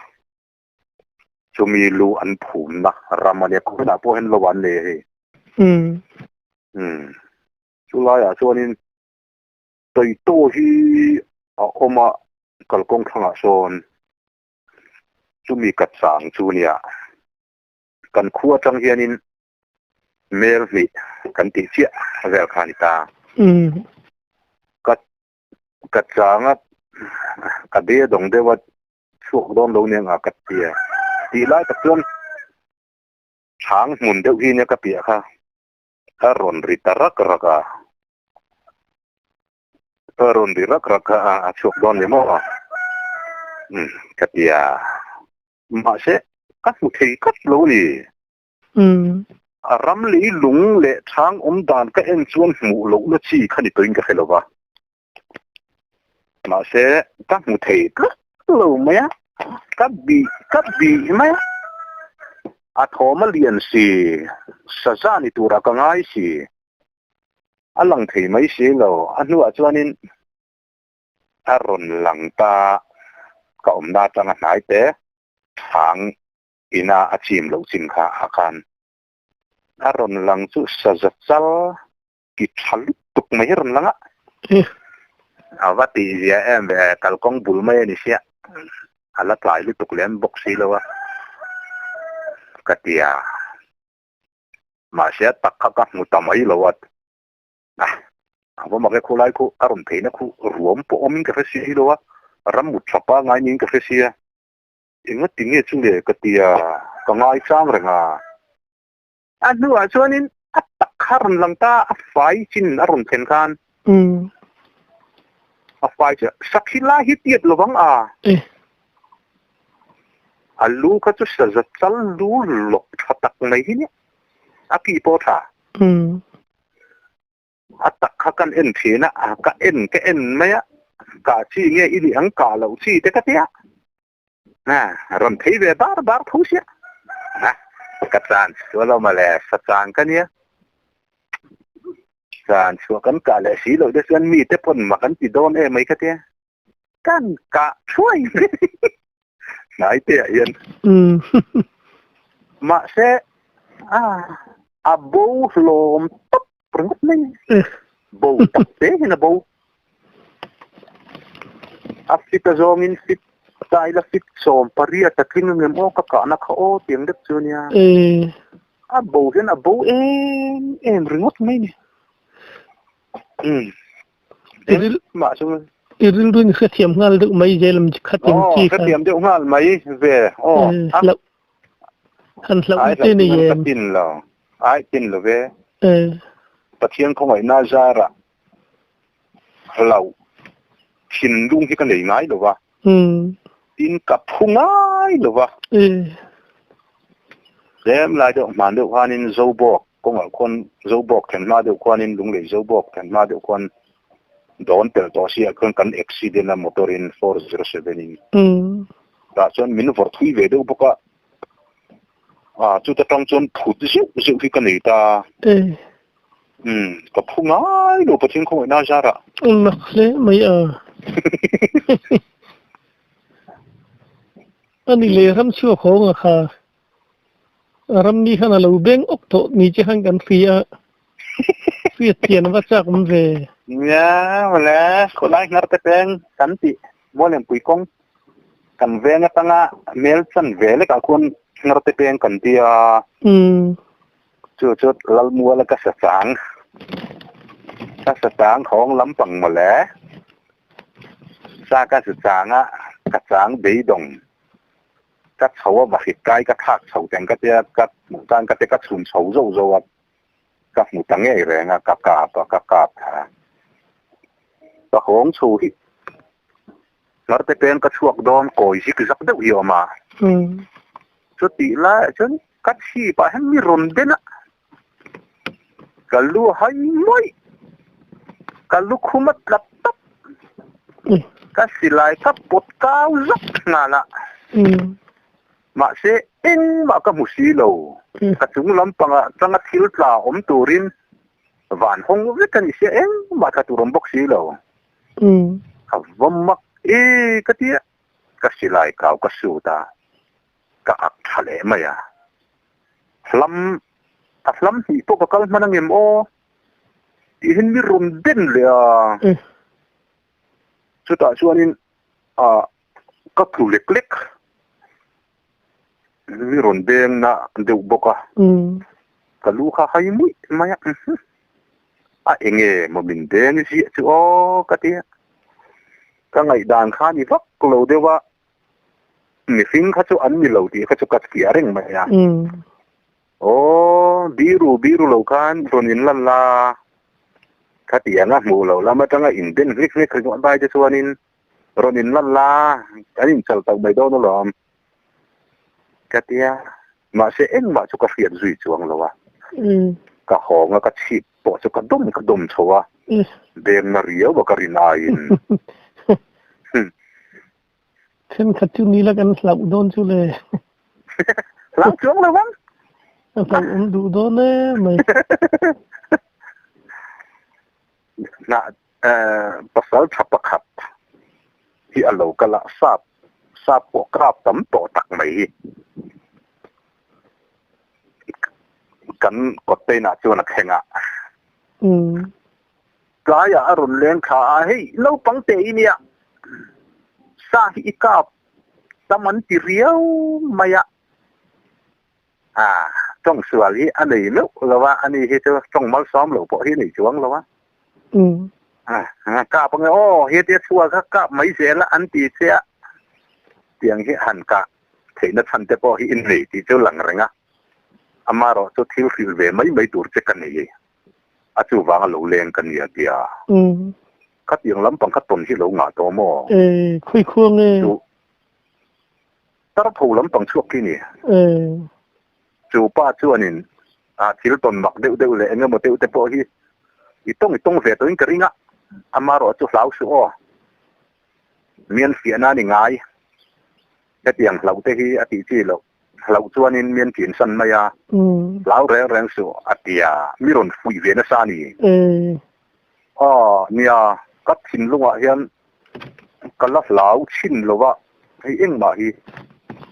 chumi lu an phumna ram a nia, khawiah pawh hian lo an nei a hei. Umm, chulaiah chuanin Toito hi a awm a, kalkawng thlangah sawn chumi ka chang chu nia, kan khua atang hianin Mel hnih kan tih chiah vel kha a ni ta. Ka ka chang a, ka be dawng deuh a, chhuak dawn lo nia ngah ka ti a. Tih lai tak chuan chhang hmun deuh hi nia ka piah kha a rawn ri ta rak rak a. A rawn ri rak rak a, a chhuak dawn ni maw? Umm ka ti a. Mahse ka hmu thei tlat lo a ni. A ram lei lung leh chhang awm dan ka en chuan hmuh lohna chi kha ni tawhin ka hre lo va. Mahse, ka hmu thei tlat lo mai a, ka bih ka bih mai a. A thawm a lian si, saza ni turah ka ngai si. A lang thei mai si lo. A hnuah chuanin a rawn lang ta, ka awmna atanga hnai te chhang ina a chim loh chin kha a khan a rawn lang chu saza chal ki tha lutuk mai hi a rawn lang a. A va tih zia em ve, kalkawng bul mai a ni sia, a la tlai lutuk lem bawk si lo a ka ti a. Mahse a tak kha ka hmu ta mai lo a, a va mak e khulai khu a rawn theihna khu ruam pawh awmin ka hre si lo a, ram mut tha pangngai niin ka hre sia. Enga ti nge chu le ka ti a, ka ngaichang reng a. A hnuah chuanin a tak kha a rawn lang ta, a fai chin a rawn thlen khan. A fai chu sakhi lai hi tiat lovang a. A lu kha chu saza chal lu lawk tha tak mai hi nia, a ki pawh tha. A tak kha kan en thin a, ka en ka en mai a, kah chi nge i nih ang kah loh chi te ka ti a, rawn thei ve bar bar tho sia, ka chan chhuah lo mawle, sa chang ka nia, chan chhuah kan kah leh si loh te chuan mi te pawn mak an ti dawn em mai ka ti a, kan kah thuai hnai te ah hian. Mahse a bo hlawm tawp ringawt mai bo tak te hian a bo. A fit a zawngin fit ta ila fit 18 a tling angem aw ka kahna kha aw tiang deuh chu ania. A bo hian a bo em em ringawt mai ni. Engmah chu. I rilru in hrethiam nghal deuh mai zel ang khatin chi kha. Hrethiam deuh nghal mai ve aw. Han hlauh te ni em. Ka tin lo. Ai tin lo ve. Pathian khawngaihna zarah hlauh thinlung hi ka nei ngai lo va. Tin ka phu ngai lo va. Tlem lai deuh hman deuh khanin Zobawk kawngah khuan Zobawk then hma deuh khuanin Lunglei Zobawk then hma deuh khuan dawn tel tawh si ah khuan kan accident a motor in 407 in. Tah chuan min vawrh thui ve deuh bawk a. A chuta tang chuan phut zeuh zeuh hi ka nei ta. Umm ka phu ngai lo Pathian khawngaihna zarah. Mak hle mai a. Ani le ram chhuak hawnga kha ram ni khan a lo beng awk tawh ni che khan kan hria a. Hriat chian va chak awm ve. Nia mawle khawlai hnar te peng kan tih Mualengpui kawng kan veng atanga mel chan ve lekah khuan hnar te peng kan ti a. Chu chu Lalmuala ka sa chang ka sa chang hawng lampang mawle sa ka sa chang a ka chang beidawng ka chho a va hrit kai ka thlak chho teng ka tia ka hmuh tan ka te ka chhun chho zo zo a ka hmu ta ngei reng a ka kap a ka kap tha. Ka hawng chho hi hnarte peng ka chhuak dawn kawi zik zak deuh hi a awm a. Chutih laiah chuan ka chhipah hian mi rawn den a, ka lu hai mawih, ka lukhum a tla tawp, ka silai ka pawt kau zak nghal a. Mahse engmah ka hmu si lo, ka chung lampangah tanga thil tla awm turin Van hawng vek a ni sia engmah tha tur awm bawk si lo. Ka va mak e ka ti a, ka silai kau ka sut a, ka ak tha leh mai a. Hlam, a hlam hnih pawh ka kal hman angem aw tih hian mi rawn den leh a. Chutah chuanin ah ka tlu lek lek. Mi rawn beng na deuh bawk a, ka lu kha hai muih mai a, a enge maw min beng ziah chu aw ka ti a, ka ngaihdan kha ni vak lo deuh a, mihring kha chu an ni lo tih kha chu ka fiah reng mai a, aw biru biru lo khan rawn in lan la, khatiang a hmuh loh lam atanga in den hlik hlik ringawt lai te chuanin rawn in lan la, kan inchal tauh mai dawn alawm. Ka ti a, mahse engmah chu ka hriat zui chuang lo a, ka hawng a ka chhip pawh chu ka dawm ka dawm chho a, bengna riau a ka rin aiin. Thenkhat chu nila kan hlauh dawn chu le. Hlau chuang lo ang. A hlauh awm duh dawn e mai. Hnah Pasal tha pakhat hi a lo kal a, sap sap pawh kap tam tawh tak mai hi kan kawttein ah chuan a thleng a. Tlaiah a rawn leng thla a, hei naupang teh i nia, sa hi i kap tam an ti riau mai a. A, tawng sual hi a nei meuh lo a, ani hi chu tawng malsawm lo pawh hi a nei chuang lo a. A, kap ange aw, hetia chhuak kha kap mai zel a an ti che a, tiang hi han kah theihna chhan te pawh hi i nei tih chu lang reng a, amarawh chu thil hrilh ve mai mai tur che ka nei a, chuvang a lo leng ka nia tia. Khatiang lampang kha tawn hi lo ngah tawh maw? E, khawi khua nge? Chu. Tar tho lampang chhuak khi ni. Chu pa chuanin a thil tawn mak deuh deuh leh eng emaw deuh te pawh hi i tawng i tawng ve tawhin ka ring a, amarawh chu hlau suh aw. Mian fiahna a ni ngai. Hetiang hlauh te hi a tih chi loh. Hlauh chuanin mian chin san mai a, hlau reng reng suh a ti a, mi rawn fuih ve nasa a ni. Aw nia, ka thinlungah hian ka la hlau chhin lo a, hei engmah hi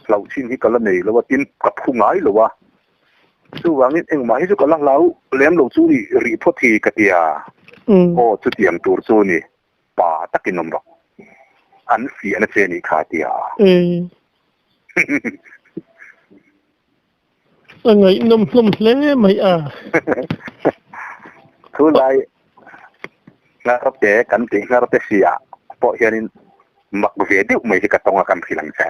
hlau chhin hi ka la nei lo a, tin ka phu ngai lo a, chuvangin engmah hi chu ka la hlau lem lo chu ni rih phawt hi ka ti a, aw chutiang tur chu ni pa takin awm rawh, an fiahna che nih kha a ti a. A ngaihnawm hlawm hle mai a. Thulai hnarte kan tih hnarte si ah pawh hianin mak ve deuh mai hi ka tawng a kan hrilh ang che.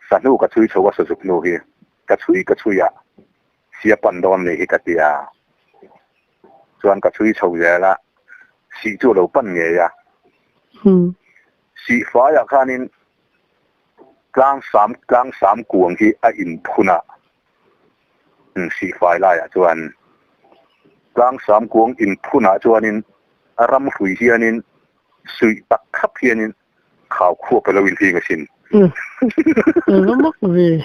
Sahnu ka chhui chho a sazuk hnu hi ka chhui ka chhui a sia pan dawn nih hi ka ti a. Chuan ka chhui chho zel a sih chu a lo pan ngei a. Sih faiah khanin Tlang sam tlang sam kuang hi a inphun a, sihfai laiah chuan tlang sam kuang inphunah chuanin a ram hrui hianin suih tak khap hianin khau khuap a lo inhling asin. Eng mak ve.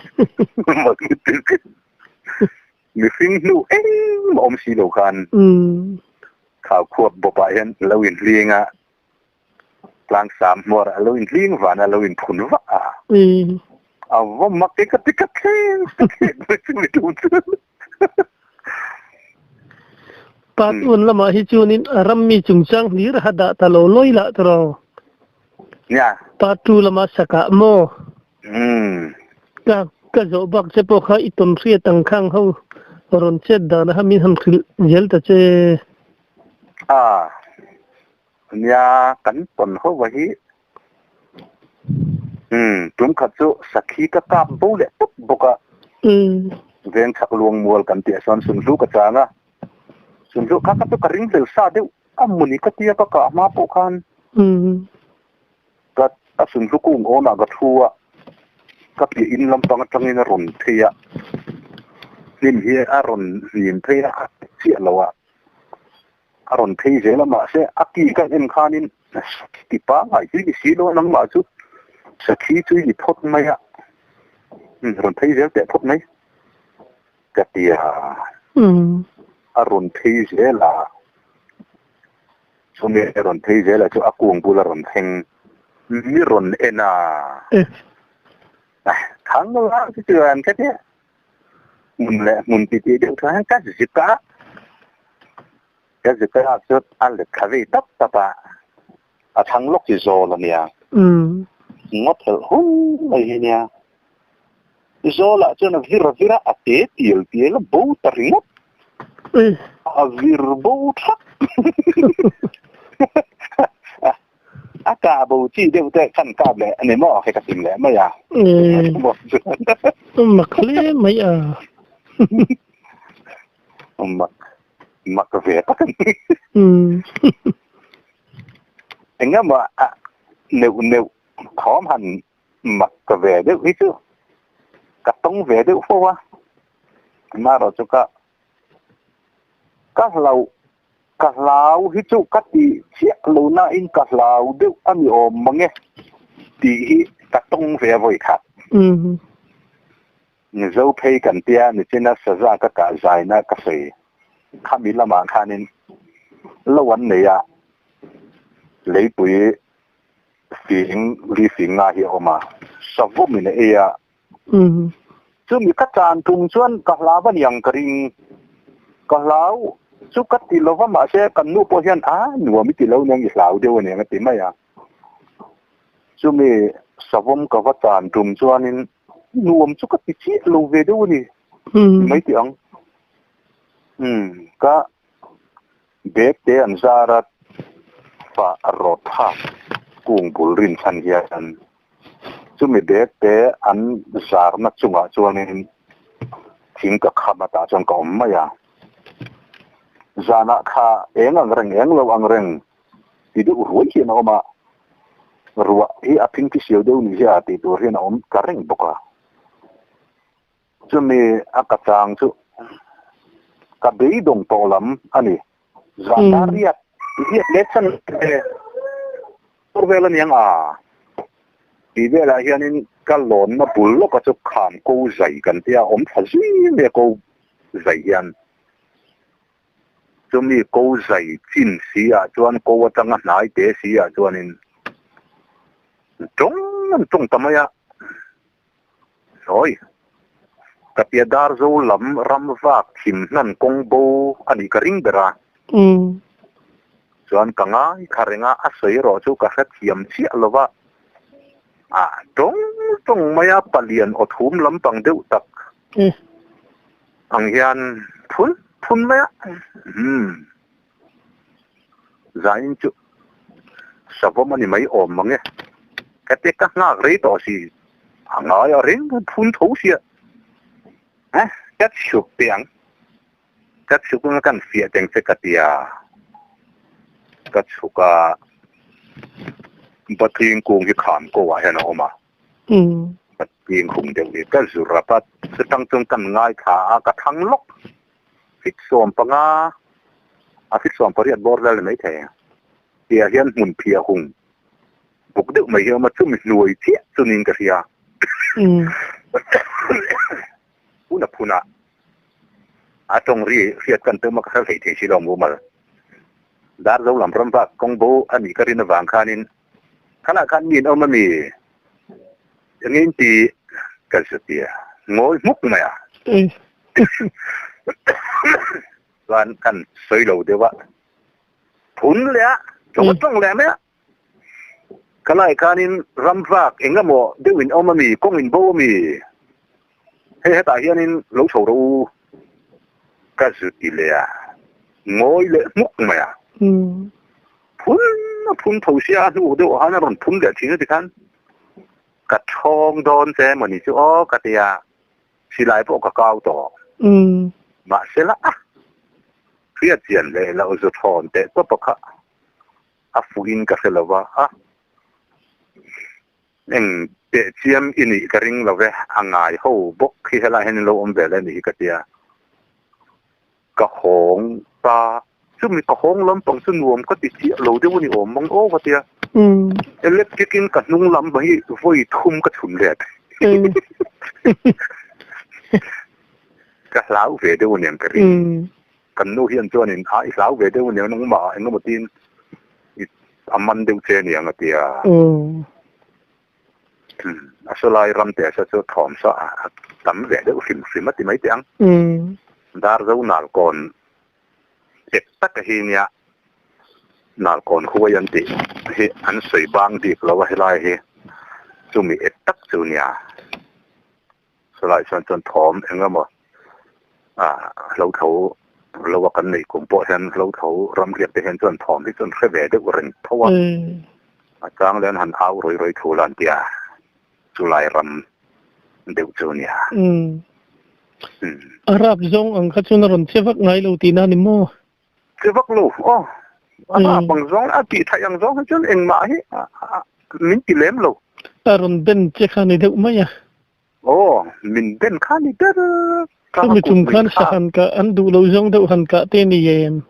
Mak lutuk. Mihring hnu engmah awm si lo khan khau khuap bawpah hian a lo inhling a. Tlangsam hmuar a lo inhling van a lo inphun vah a. A va mak e ka ti ka thleng ka thleng mai chu mi tu chu. Pa tun lamah hi chuanin a rammi chungchang hlir a dah ta lo lawi lah tawh. Nia. Pa tu lama sakah maw? Ka ka zawh bak che pawh kha i tawn hriat ang khang ho rawn chet dan a min han hrilh zel ta che. A. Nia, kan tawn ho va hi. Umm, tum khat chu sakhi ka kap bo leh tawp bawk a. Veng chhak luang mual kan tih ah chuan Sunhlu ka chang a. Sunhlu kha kha chu ka ring hlel sa deuh. A mawni ka tia ka kah hma pawh khan ka a sunhlu kung awnah ka thu a, ka piah in lampang atangin a rawn phei a, hnim hi a rawn hnim phei a, a chiah lo a, a rawn phei zel a, mahse a ki ka en khanin ti pangngai chu i ni si lo a, nangmah chu sakhi chu i ni phawt mai a, rawn phei zel teh phawt mai. Ka ti a, a rawn phei zel a, chumi a rawn phei zel a chu a kung bula rawn thleng mi rawn en a, thang lai chu chuan ka ti a, hmun leh hmun ti tih deuh thu hian ka zip a, ka zip a chu a let thla vei tap tap a, a thang lawk hi zawl a nia, ngaw thelh hun mai hi nia. Zawlah chuan a vir vir a, a te tial tial a, bo ta ringawt. A vir bo thlap. A kah bo chi deuh te khan kap leh a ni maw? Hei ka tim leh mai a. Mak hle mai a. Mak mak ve tak a ni. Engemaw a neuh neuh thawm han Mak ka ve deuh hi chu ka tawng ve deuh fo a, amaherawh chu ka ka hlau ka hlau hi chu ka tih chiah lo nain ka hlau deuh a ni awm mang e tih hi ka tawng ve a vawi khat. Mizo phei kan tia nichina saza ka kah zaina ka sawi khami lamah khanin lo an nei a, leipui Fing li fing nga hi a awm a, savawm in a ei a. Chumi ka chan tum chuan ka hlau a niang ka ring. Ka hlau chu ka ti lova mahse kan nu pawh hian a nuam i ti lo aniang i hlau deuh aniang a ti mai a. Chumi savawm ka va chan tum chuanin nuam chu ka ti chiah lo ve deuh a ni mai tih ang. Ka Bag te an zar a, fah a rawt thlak kung bul rin chhan hian chumi bag te an zarna chungah chuanin thing ka kham a tah chuan ka awm mai a. Zanah kha eng ang reng eng lo ang reng ti deuh ruai hian a awm a, ruah hi a phingphi siau deuh ni hian tih tur hian a awm ta reng bawk a. Chumi a ka chang chu ka beidawng tawh lam a ni. Zan dar riat riat leh chan ve tur vel a niang a. Tih velah hianin ka lawnna bul lawka chu kham ko zai kan tia awm thla zui mai a ko zai hian. Chumi ko zai chin si ah chuan ko atanga hnai te si ah chuanin tawng an tawng ta mai a. Sawi, ka tia Darzo lam ram vak thim hnan kawng bo a nih ka ring ber a. Chuan ka ngai kha reng a, a sawi erawh chu ka hrethiam chiah lo va. A tawng tawng mai a, palian aw thum lampang deuh tak ang hian phun phun mai a. Umm. Zain chu savawm a ni mai awm mang e. Ka te ka nghak rei tawh si. A ngai a reng phun tho sia. A ka chhuk teh ang. Ka chhuk anga kan fiah teng che ka tia. Ka chhuk a Patling kung hi kham ko ah hian a awm a. Patling hung deuh hi ka zu rap a. Chutang chuan kan ngaithla a ka thang lawk. Fit 15 a fit 18 bawr vel ni maithei a. Tiah hian hmun phiah hung buk deuh mai hi a awm a, chumi hnuai chiah chu niin ka hria. Hun a phun a, a tawng ri hriat kan tum a ka hre hlei thei si lo mumal. Darzo lam ram vak kawng bo a nih ka rin avang khanin khalah khan mi an awm a mi eng in ti ka zu tia ngawi hmuk mai a. Chuan kan sawi lo deuh a, phun leh a, tawng tawng leh mai a. Ka lai khanin ram vak eng emaw deuh in awm a mi, kawng in bo a mi, hei hetah hianin lo chho rawh u ka zu ti leh a, ngawi leh hmuk mai a. Phun a phun tho sia a hnu deuh ah khan a rawn phun leh thin a tikhan ka thawng dawn che emaw ni chu aw ka ti a, silai pawh ka kau tawh. Mahsela a. Hriat chian leh loh zu thawn teh tawp a kha a fuhin ka hre lo va, a eng teh chiam i nih ka ring lo ve, a ngai ho bawk hi helaiah hian in lo awm ve leh a nih hi ka tia. Ka hawng ta, chumi ka hawng lampang chu nuam ka ti chiah lo deuh a ni awm mang aw ka tia. Electric in ka hnung lam hi vawi thum ka chhun let. Ka hlau ve deuh a niang ka ring. Kan nu hian chuanin a i hlau ve deuh a niang nangmah engemaw tiin i a man deuh che a niang a ti a. A sawlai ram te sa chu thawm saw a tam ve deuh hrim hrim a ti mai teh ang. Darzo Nalkawn ep taka hi nia Nalkawn huai an tih hi an sawi bang bik lo a helai hi chumi ep tak chu nia. Chulai chuan chuan thawm eng emaw ah hlo tho lo a kan neih kum pawh hian hlo tho ram riak te hian chuan thawm hi chuan hre ve deuh reng tho a. A chang leh an han au rawi rawi thu la an ti a, chulai ram deuh chu a nia. A rap zawng ang kha chuan a rawn che vak ngai lo tihna a ni maw? Che vak lo aw, a rap ang zawng a tih theih ang zawng hi chuan engmah hi min ti lem lo. A rawn ben che kha a ni deuh mai a. Aw, min ben kha ni ber ka Chumi tum khan sa han kah an duh lo zawng deuh han kah te ni em?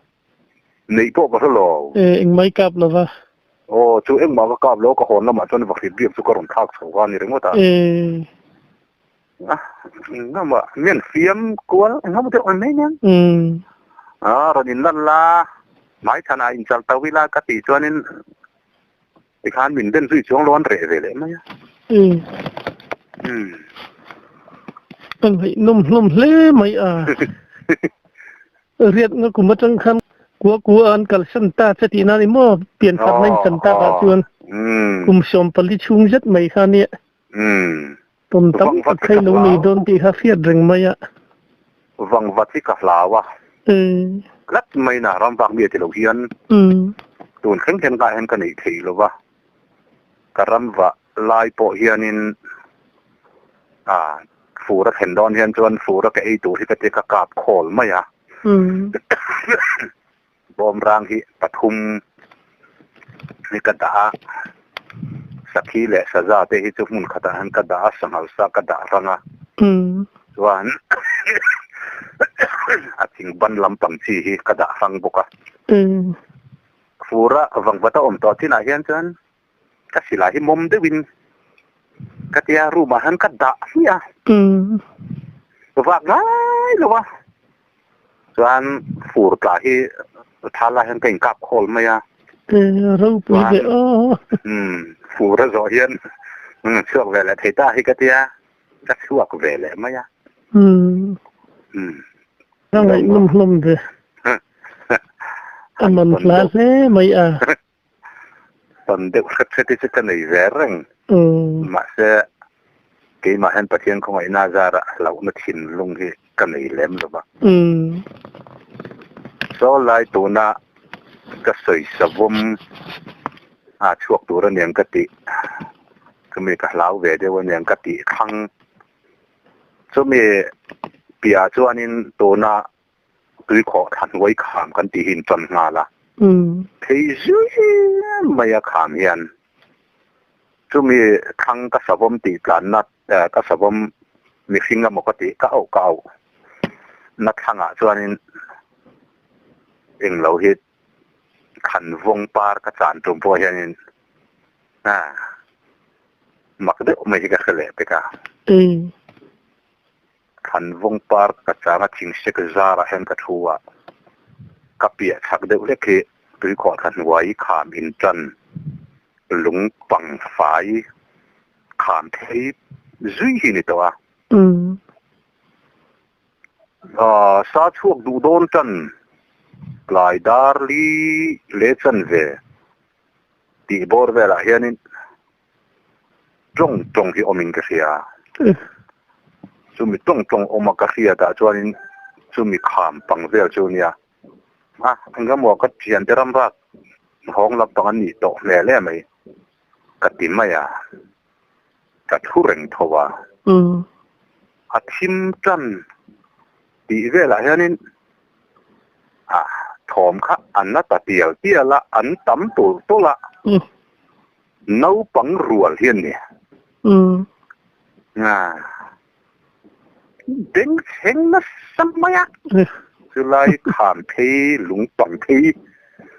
Neih pawh ka hre lo. E, engmah i kap lo va. Aw, chu engmah ka kap lo, ka hawn lamah chuan vakhit biak chu ka rawn thlak chho kha a ni ringawt a. E. A, engmah mian fiam kual engemaw deuh ang mai nen. Umm. A, rawn inlan la, hmaichhanah inchal to ila ka tih chuanin Tikhan min ben zui chuang lo an reh ve leh mai a. Umm. Ka ngaihnawm hlawm hle mai a. Riatna kum atang khan kua kua an kalsan ta che tihna a ni maw? Pian khatna in chan tak ah chuan kum 14 chhung zet mai kha nia. Tawn tam tak kha i lo nei dawn tih kha hriat reng mai a. Vangvat hi ka hlau a. Tlat mai na ram vak mi a ti lo hian tun thleng hian ngah hian ka neih thei lo va. Ka ram vah lai pawh hianin a fur a thlen dawn hian chuan fur a ka ei tur hi ka ti ka kap khawl mai a. Bawmrang hi pathum hi ka dah a, sakhi leh saza te hi chu hmun khatah hian ka dah a, sanghal sa ka dah rang a, chuan a thing ban lampang chi hi ka dah hrang bawk a. Fura vangvat a awm tawh chinah hian chuan ka silai hi mawm deuhin ka tia room ah hian ka dah hmiah a, vak ngai lo a. Chuan fur tla hi tha lai hian ka inkap khawl mai a. Ropui ve aw. Fur a zawh hian chhuak ve leh thei ta hi ka tia, ka chhuak ve leh mai a. Ka ngaihnawm hlawm ve. A man hla hle mai a. Tawn deuh hret hret hi chu ka nei ve reng. Mahse, keimah hian Pathian khawngaihna zarah hlauhna thinlung hi ka nei lem lo va. Saw lai tuna ka sawi savawm a chhuak tur aniang ka tih, chumi ka hlau ve deuh aniang ka tih thlang. Chumi piah chuanin tuna Tuikhawh thla hnuai kham kan tih hi in tawn nghal a. Phei zui mai a kham hian chumi thlang ka savawm tih tlanna ka savawm mihring emaw ka tih ka auh ka auh na thlangah chuanin englo hi khan vawng par ka chan tum pawh hianin mak deuh mai hi ka hre leh pek a. Thlanvawng Park ka chang a thing sek zarah hian ka thu a, ka piah chhak deuh hlek hi tuikhawh thla hnuai kham intan lung pang fai kham thei zui hi ni tawh a. Sa chhuak duh dawn tan tlai dar li leh chanve tih bawr velah hianin Tawng tawng hi awmin ka hria. Chumi tawng tawng awma ka hriatah chuanin chumi kham pang vel chu nia. A, engemaw ka thiante ram rak hawng lampang an nih tawh hmel em mai ka ti mai a, ka thu reng tho a. A thim tan tih velah hianin a. Thawm kha an la ta tial tial a, an tam tulh tulh a. Naupang rual hi an ni. Bengchheng nasa mai a. Chulai kham phei, lungpang phei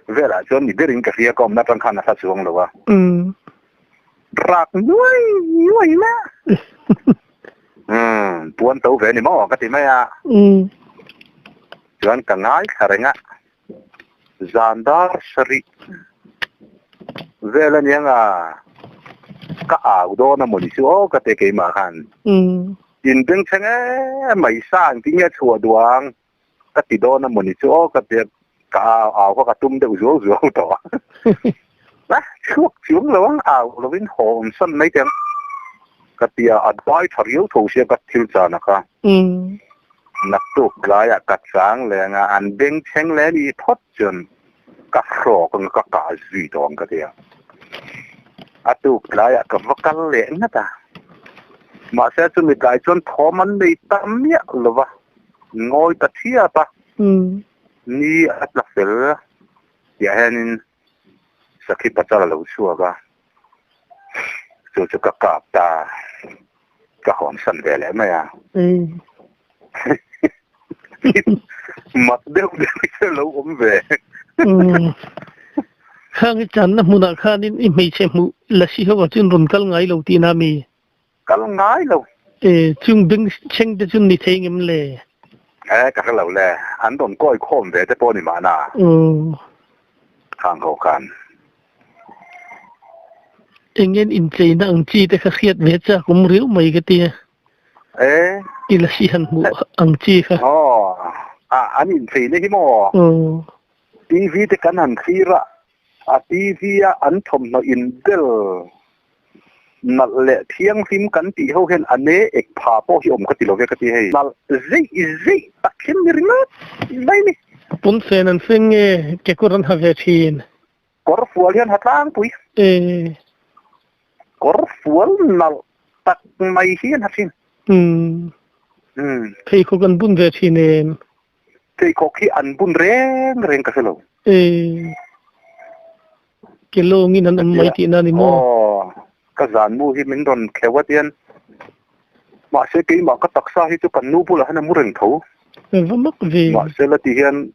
velah chuan ni berin ka hria ka awmna atang khan a hla chuang lo a. Rak nuai nuai mai a. Puan to ve ni maw ka ti mai a. Chuan ka ngaithla reng a, zan dar sarih vel aniang a, ka au dawn a mawni chu aw ka ti keimah khan. In bengchheng em mai sa ang tinge chhuah duang ka ti dawn a mawni chu aw ka ti a, ka au au kha ka tum deuh zuau zuau tawh a. A chhuak chuang lo ang, au lovin haw awm san mai teh ang ka ti a, a dai tha riau tho sia ka thil chan a kha. Naktuk tlaiah ka chang leh anga an bengchheng leh anih phawt chuan ka hrawk anga ka kah zui tawh ang ka ti a. A tuk tlaiah ka va kal leh ngat a. Mahse chumi tlai chuan thawm an nei ta miah lo va, ngawi ta thiap a. Ni a tla fel tihah hianin Sakhi Pachal a lo chhuak a, chu chu ka kap ta, ka hawnsan ve leh mai a. Mak deuh deuh hi chu lo awm ve. Khang i channa hmunah khanin i hmeichhe hmuh lasi ho ah chuan rawn kal ngai lo tihna mi? Kal ngai lo. E, chung beng chheng te chu ni thei ngem le? E, ka hre lo le. An rawn kawi khawm ve te pawh ni mahna. Aw. Khang ho khan. Engen incheina ang chi te kha hriat ve chak awm riau mai ka tia. E. I la si han hmuh ang chi kha. Aw. A, an incheina hi maw? Aw. TV te kan han thlir a, a TV a an thawmhnaw inbel Nalh leh thianghlim kan tih ho hian a ne ek pha pawh hi awm ka ti lo ve ka ti hei. Nalh zeih zeih tak hian ni ringawt mai ni. Pawnfen an feng nge kekawr an ha ve thin? Kawr fual hian ha tlangpui. E. Kawr fual nalh tak mai hi an ha thin. Umm. Pheikhawk an bun ve thin em? Pheikhawk hi an bun reng reng ka hre lo. E. Ke lawngin an awm mai tihna a ni maw? Aw, ka zan mu hi min rawn kheuh a tian. Mahse keimah ka taksa hi chu kan nu bulah hian a mu reng tho. Va mak ve. Mahse la ti hian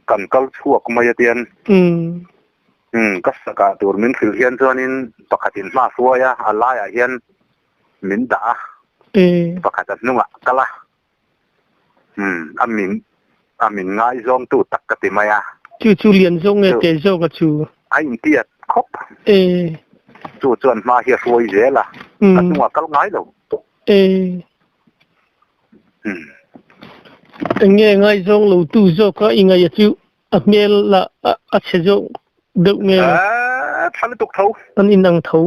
kan kal chhuak mai a tian. Umm, ka sakah tur min hrilh hian chuanin pakhatin hma hruai a, a laiah hian min dah a, pakhat a hnungah kal a. Umm, a min, a min ngaizawngtu tak ka ti mai a. Chu chu lian zawk nge teh zawk a chu? A intiat khawp. E. Chu chuan hma hi a hruai zel a, ka hnungah kal ngai lo. E. Umm. Eng nge ngaizawng lo tu zawk a i ngaih a chu a hmel lah a chhe zawk deuh nge? E, tha lutuk tho. An inang tho.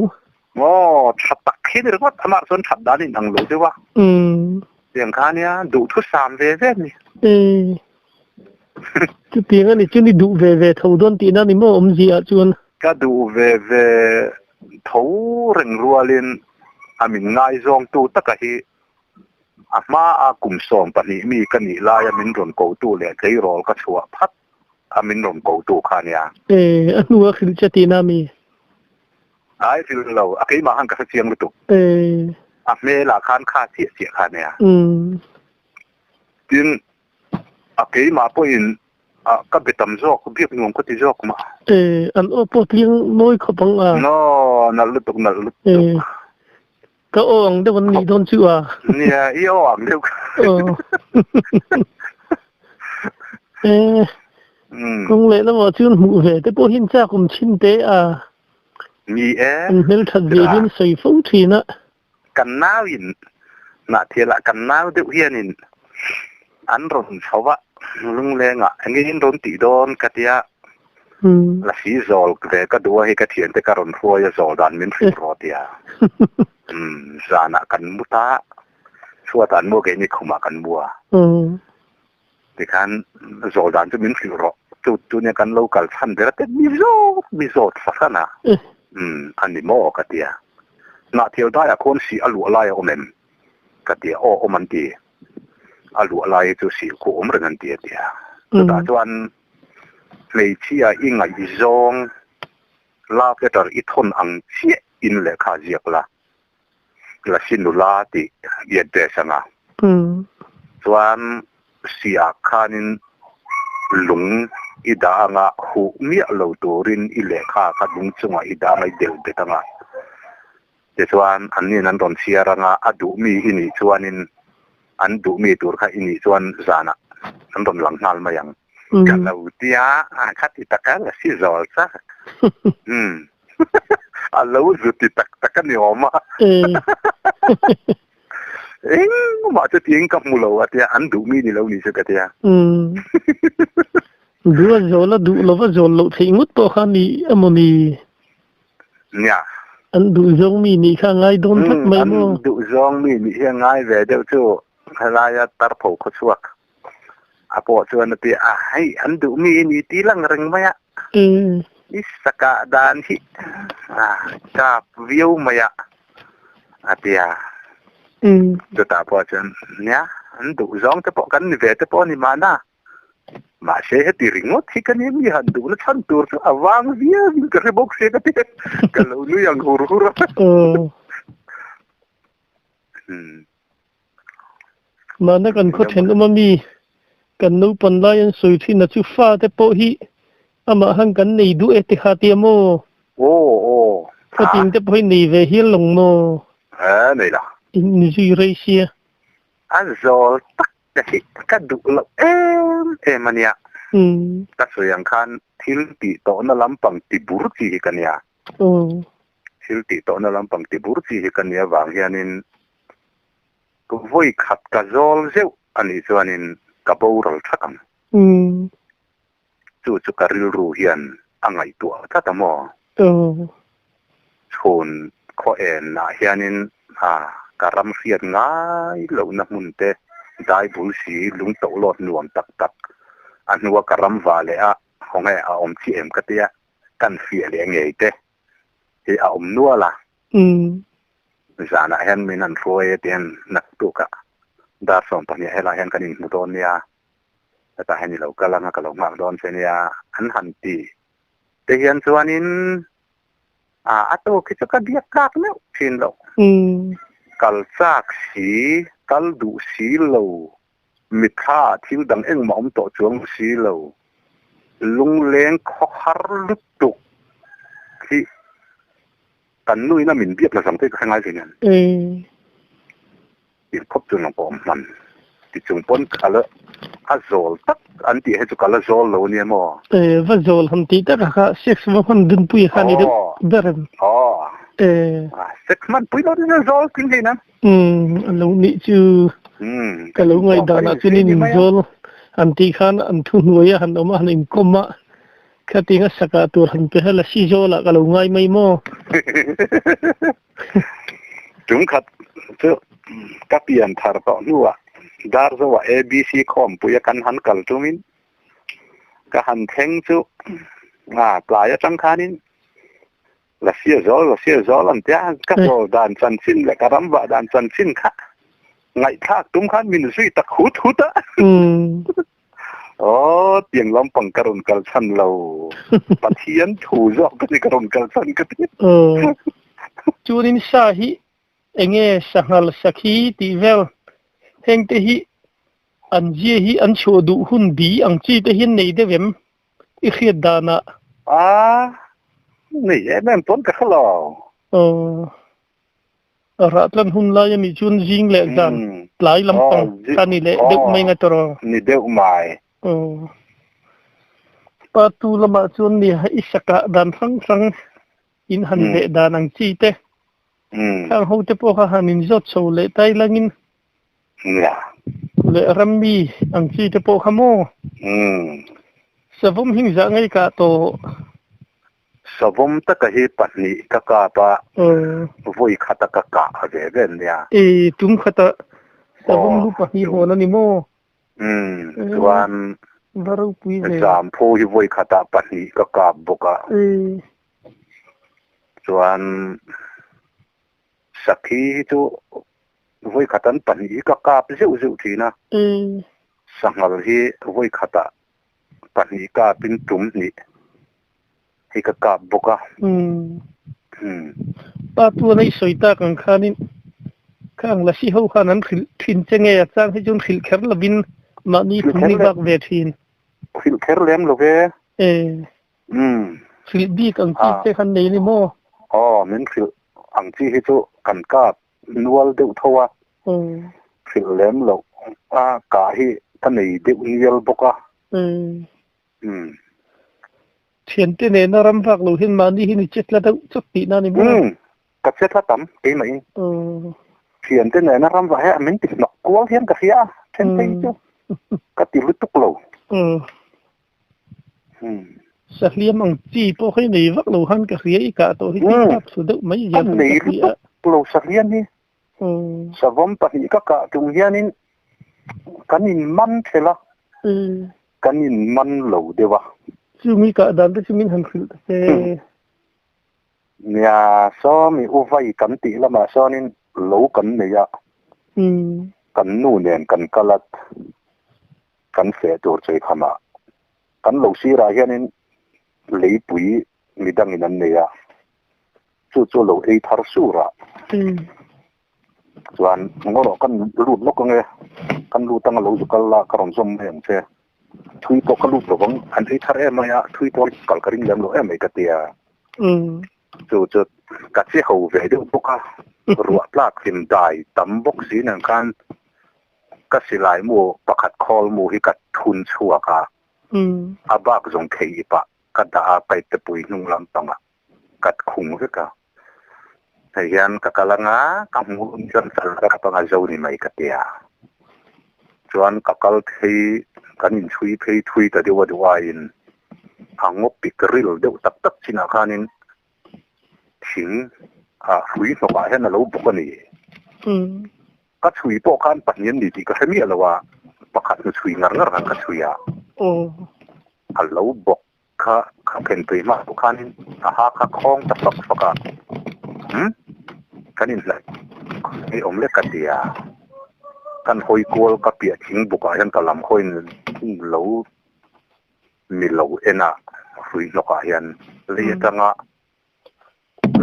Aw, tha tak hi ni ringawt, amah chuan that dan in ang lo deuh a. Umm. Tiang kha nia, duhthu sam ve ve ni. E, chutiang a ni chu ni duh ve ve tho dawn tihna ni maw awmzia ah chuan? Ka duh ve ve tho reng rualin a min ngaizawngtu taka hi a hma a kum 12 mi ka nih laia min rawn kotu leh tleirawl ka chhuah phat a min rawn kotu kha nia. E, a hnu a hrilh che tihna mi? Ai hrilh lo, a keimah khan ka hre chiang lutuk. E. A hmelah khan kha chiah chiah kha nia. Umm. Tin, a keimah pawhin a ka be tam zawk, biak nuam ka ti zawk mah. E, an aw pawh tling mawi khawp ang a. No, nalh lutuk, nalh lutuk. E, ka aw ang deuh an nih dawn chu a. Nia, i aw ang deuh. Aw. E, kawng leh lamah chuan hmuh ve te pawh hian chak awm thin teh a. Ni e. An hmelthat ve hian sawi fo thin a. Kan nauin Hnahthialah kan nau deuh hianin an rawn chho a, lunglengah enge in rawn tih dawn ka tia, lasi zawl ve ka duh a hei ka thiante ka rawn hruai a zawl dan min hrilh rawh tia. Zanah kan mu ta, chhuatah an mu a keini khumah kan mu a. Tikhan zawl dan chu min hrilh rawh, chu chu nia kan lo kal chhan ber a te mi zawt mi zawt fahran a, umm a ni maw ka ti a. Hnahthial daiah khawn sih a luah lai a awm em? Ka ti a, aw awm an ti, a luah lai hi chu sih khu awm reng an ti a ti a. Chutah chuan. Hmeichhia i ngaihzawng love letter i thawn ang chiah in lehkha ziak la, Lasi nula tih i address anga. Chuan siah khanin lung i dah anga huh miah lo turin i lehkha kha lung chungah i dah anga i delh bet anga. Tichuan an nin an rawn chhiar anga a duh mi i nih chuanin an duh mi tur kha i nih chuan zanah an rawn lang nghal mai ang. Ka lo tia a kha ti tak a la si zawl chak. Umm. A lo zu ti tak tak a ni awm a. Engmah chu tiin ka hmu lo a tia, an duh mi ni lo ni chu ka tia. Umm. Duh a zawl a duh lova zawl loh theih ngawt pawh kha ni emaw ni? Nia. An duh zawng mi nih kha a ngai dawn tlat mai maw? An duh zawng mi nih hi a ngai ve deuh chu helaia tarpho khawchhuak a pawh chuan a ti a, hei an duh mi i ni ti lang reng mai a, i sakah dan hi a kap viau mai a, a ti a. Chutah pawh chuan nia an duh zawng te pawh kan ni ve te pawh a ni mahna. Mahse heti ringawt hi ka nia mi han duhna chhan tur chu a vang viau in ka hre bawk sia ka ti ka lo nui ang hur hur a. Mahna kan khaw thenawm a mi kan naupan lai an sawi thin a chu fa te pawh hi amah han kan nei duh e tikha tia maw? Aw aw. Khatin te pawh hi nei ve hial lawng maw? E nei la. In zui rei sia. A zawl tak Ka hi ka duh loh em em a nia. Ka sawi ang khan thil tih tawhna lampang ti bur chi hi ka nia. Thil tih tawhna lampang ti bur chi hi ka nia vang hianin vawi khat ka zawl zeuh a nih chuanin ka boral thak ang. Chu chu ka rilru hian a ngaihtuah tlat a maw? Chhun khaw en ah hianin a ka ram hriat ngai lohna hmun te dai bul si lung toh lawt nuam tak tak a hnua ka ram va leh a hawnge a awm chiah em ka tia kan fiah leh ngei te hi a awm nual a. Zanah hian min han hruai e tihian naktukah dar 12 helaiah hian kan inhmu dawn nia. Hetah hian i lo kal anga ka lo nghak dawn che nia an han ti te hian chuanin a a tawk hi chu ka biak tlak meuh thin loh. Kal chak si, kal duh si lo, mitthla ah thil dang engmah awm tawh chuang si lo, lungleng khawhar lutuk hi kan nuin a min biak la zang te ka hre ngai ve nen. Tih khawp chu nang pawh awm hman. Ti chung pawn ka la a zawl tak an tih hi chu ka la zawl lo ania maw? E, va zawl han tih tak a kha sex va hman dunpui kha ni deuh ber em? Aw. E. Sex hman pui lo chu zawl tling hlei nan. Umm, a lo nih chu. Umm. Ka lo ngaihdan ah chuan in zawl han tih khan an thu hnuai a han awm a han inkawm a khating a sakah tur han pe hel a si zawl ah ka lo ngai mai maw? Tum khat chu ka pian thar tawh hnuah Darzoa ABC khawmpui a kan han kal tumin ka han thleng chu a tlai atang khanin la sia zawl la sia zawl an tia ka zawl dan chanchin leh ka ram vah dan chanchin kha ngaihthlak tum khan min zui tak hut hut a. Aw, tiang lampang ka rawn kal chhan lo. Pathian thu zawk ka ni ka rawn kal chhan ka ti. Aw. Chuanin sa hi enge sanghal sakhi tih vel heng te hi an zia hi an chhuah duh hun bi ang chi te hian nei deuh em i hriat danah? A, nei em em pawn ka hre lo. Aw. Rah tlan hun lai a nih chuan zing leh zan tlai lampang kha ni leh deuh mai nga tawrh. Ni deuh mai. Aw. Pa tu lamah chuan ni i sakah dan hrang hrang in han veh dan ang chi te. Khang ho te pawh kha han in zawt chho leh tai langin. Leh rammi ang chi te pawh kha maw. Savawm hing zah ngei kah tawh. Savawm taka hi pahnih ka kap a, vawi khata ka kah ve ve nia. E, tum khata savawm lu pahnih hawn a ni maw? Umm, chuan va ropui ve. Zamphu hi vawi khata pahnih ka kap bawk a. E. Chuan sakhi hi chu vawi khatan pahnih hi ka kap zeuh zeuh thin a. E. Sanghal hi vawi khata. Pahnih kapin tum hnih hi ka kap bawk a. Umm. Pa tuan a i sawi tak ang khanin khang lasi ho khan an hrilh thin che nge a chang hi chuan hrilh kher lovin mahni thum ni vak ve thin. Hrilh kher lem lo ve. E. Umm. Hrilh bik ang chi te khan nei ni maw? Aw, min hrilh ang chi hi chu kan kap nual deuh tho a. Umm. Hrilh lem loh a kah hi ka nei deuh nial bawk a. Umm. Umm. Thiante nena ram vak lo hian mahni hi ni che tla deuh chawt tihna a ni maw? Umm. Ka che tla tam keimahin. Umm. Thiante nena ram vah hi a min ti hnawk kual hian ka hria a, then phei chu ka ti lutuk lo. Umm. Umm. Sahliam ang chi pawh hi nei vak lo han ka hria i kah tawh hi chu i kap thlu deuh mai zia khan ka hria. Ka nei lutuk lo sahliam hi. Savawm pahnih ka kah tung hianin kan in man thelh a, kan in man lo deuh a. Chumi kah dan te chu min han hrilh ta che. Nia, sawmi u vai kan tih lamah sawnin lo kan nei a, kan nu nen kan kal at, kan feh tur chei khamah. Kan lo sirah hianin leipui midangin an nei a. Chu chu lo ei thar sur a. Chuan ngaw rawh kan lut lawk ange, kan lut anga lo zu kal la ka rawn zawm mai ang che. Thui pawh ka lut lo vang, an ei thar em mai a, thui pawh kal ka ring lem lo em mai ka ti a. Chu chu ka che ho ve deuh bawk a, ruah tlak hlim dai tam bawk si nen khan ka silai mu pakhat khawl mu hi ka thun chhuak a, a bak zawng thei i pah ka dah a pipe te pui hnung lampangah. Kat khung vek a. Hei hian ka kal anga ka hmuh chuan kal ka kap anga zo ni mai ka ti a. Chuan ka kal phei kan inchhui phei thui ta deuh a duh aiin a ngaw pik ril deuh tak tak chinah khanin thing ah hrui hnawkah hian a lo bawk a ni. Ka chhui pawh khan pahnih an ni tih ka hre miah lo a, pakhat hnu chhui ngar ngar khan ka chhui a. A lo bawk Kha kha phen tui hma pawh khanin a ha kha khawng ta fak fak a, umm kan inhnaih hi awm lek ka ti a, kan hawi kual ka piah thing bukah hian ka lam hawiin lo mi lo en a, hrui hnawkah hian lei atanga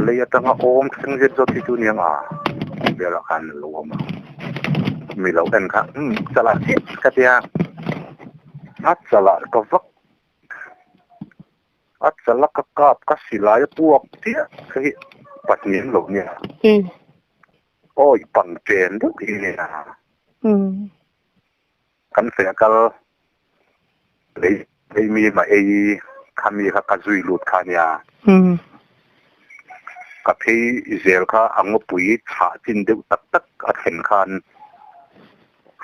lei atanga awm thleng zet zawt hi chu niang a velah khan a lo awm a, mi lo en kha umm chalah chiah ka ti a, a chalah ka vak. A chala ka kap ka silai a puak chiah kha hi pahnih an lo nia. Awi pang chen deuh hi nia. Kan feh kal lei lei mi mah ei kha mi kha ka zui lut kha nia. Ka phei zel kha a ngawpui chhah chin deuh tak tak a thlen khan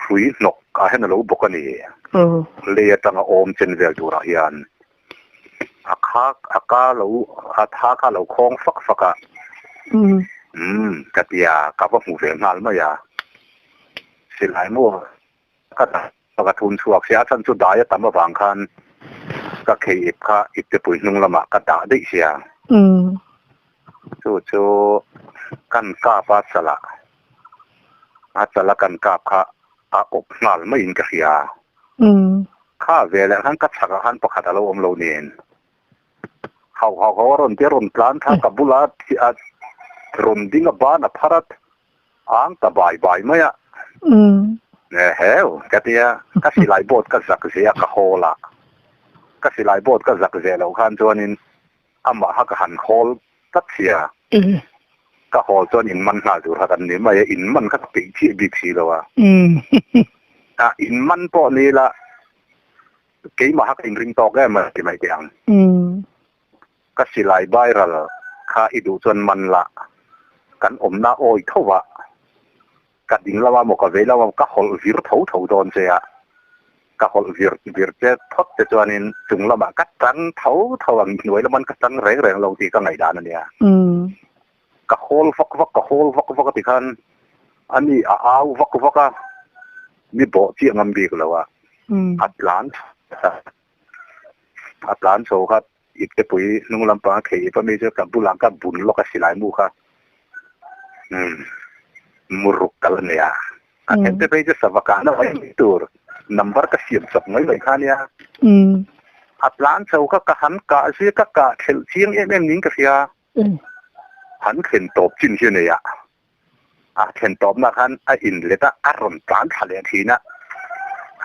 Hrui hnawk ah hian a lo bawk a ni. Lei atanga awm chen vel turah hian a kha a ka lo a tha kha a lo khawng fak fak a. Umm ka ti a, ka va hmu ve nghal mai a. Silai maw ka dah ka thun chhuak sia, a chhan chu dai a tam avang khan ka khei ip kha iptepui hnung lamah ka dah daih sia. Chu chu kan kap a chalah A chala kan kap kha a awp nghal maiin ka hria. Kha veleh khan ka chhakah khan pakhat a lo awm lo nen. Hau hau hau a rawn ti a rawn tlan kha ka bula a rawn ding a ban a phar a ang ta bai bai mai a. Heu ka ti a, ka silai boat ka zak zeh a ka hawl a. Ka silai boat ka zak zeh loh khan chuanin Amah kha ka han hawl tlat sia. Ka hawl chuan in man nghal tur kha kan ni mai a, in man kha ka peih chiah bik si lo a. A in man pawh ni ila keimah kha ka inring tawk em a ti mai teh ang. Ka silai viral kha i duh chuan man la, kan awmna awi tho va, Ka ding lo a maw ka vei lo a ka hawlh vir tho tho dawn che a, ka hawlh vir vir che phawt te chuanin chung lamah ka tang tho tho ang hnuai laman ka tang reng reng lo tih ka ngaihdan a nia. Ka hawl vak vak ka hawl vak vak a ti khan a ni a au vak vak a, mi bawh chiah ngam bik lo a, a tlan a tlan chho kha iptepui hnung lampang a khei ip a mi chu ka bulah ka bun lawk a silai mu kha. Umm muruk kal a nei a, a then te phei chu sava kahna mai mai tur number ka siam chawp mai mai kha nia. A tlan chho kha ka han kah zui ka kah thelh chiang em em niin ka hria. Han thlen tawp chin hi a nei a, a thlen tawpna khan a inlet a, a rawn tlan thla leh thin a,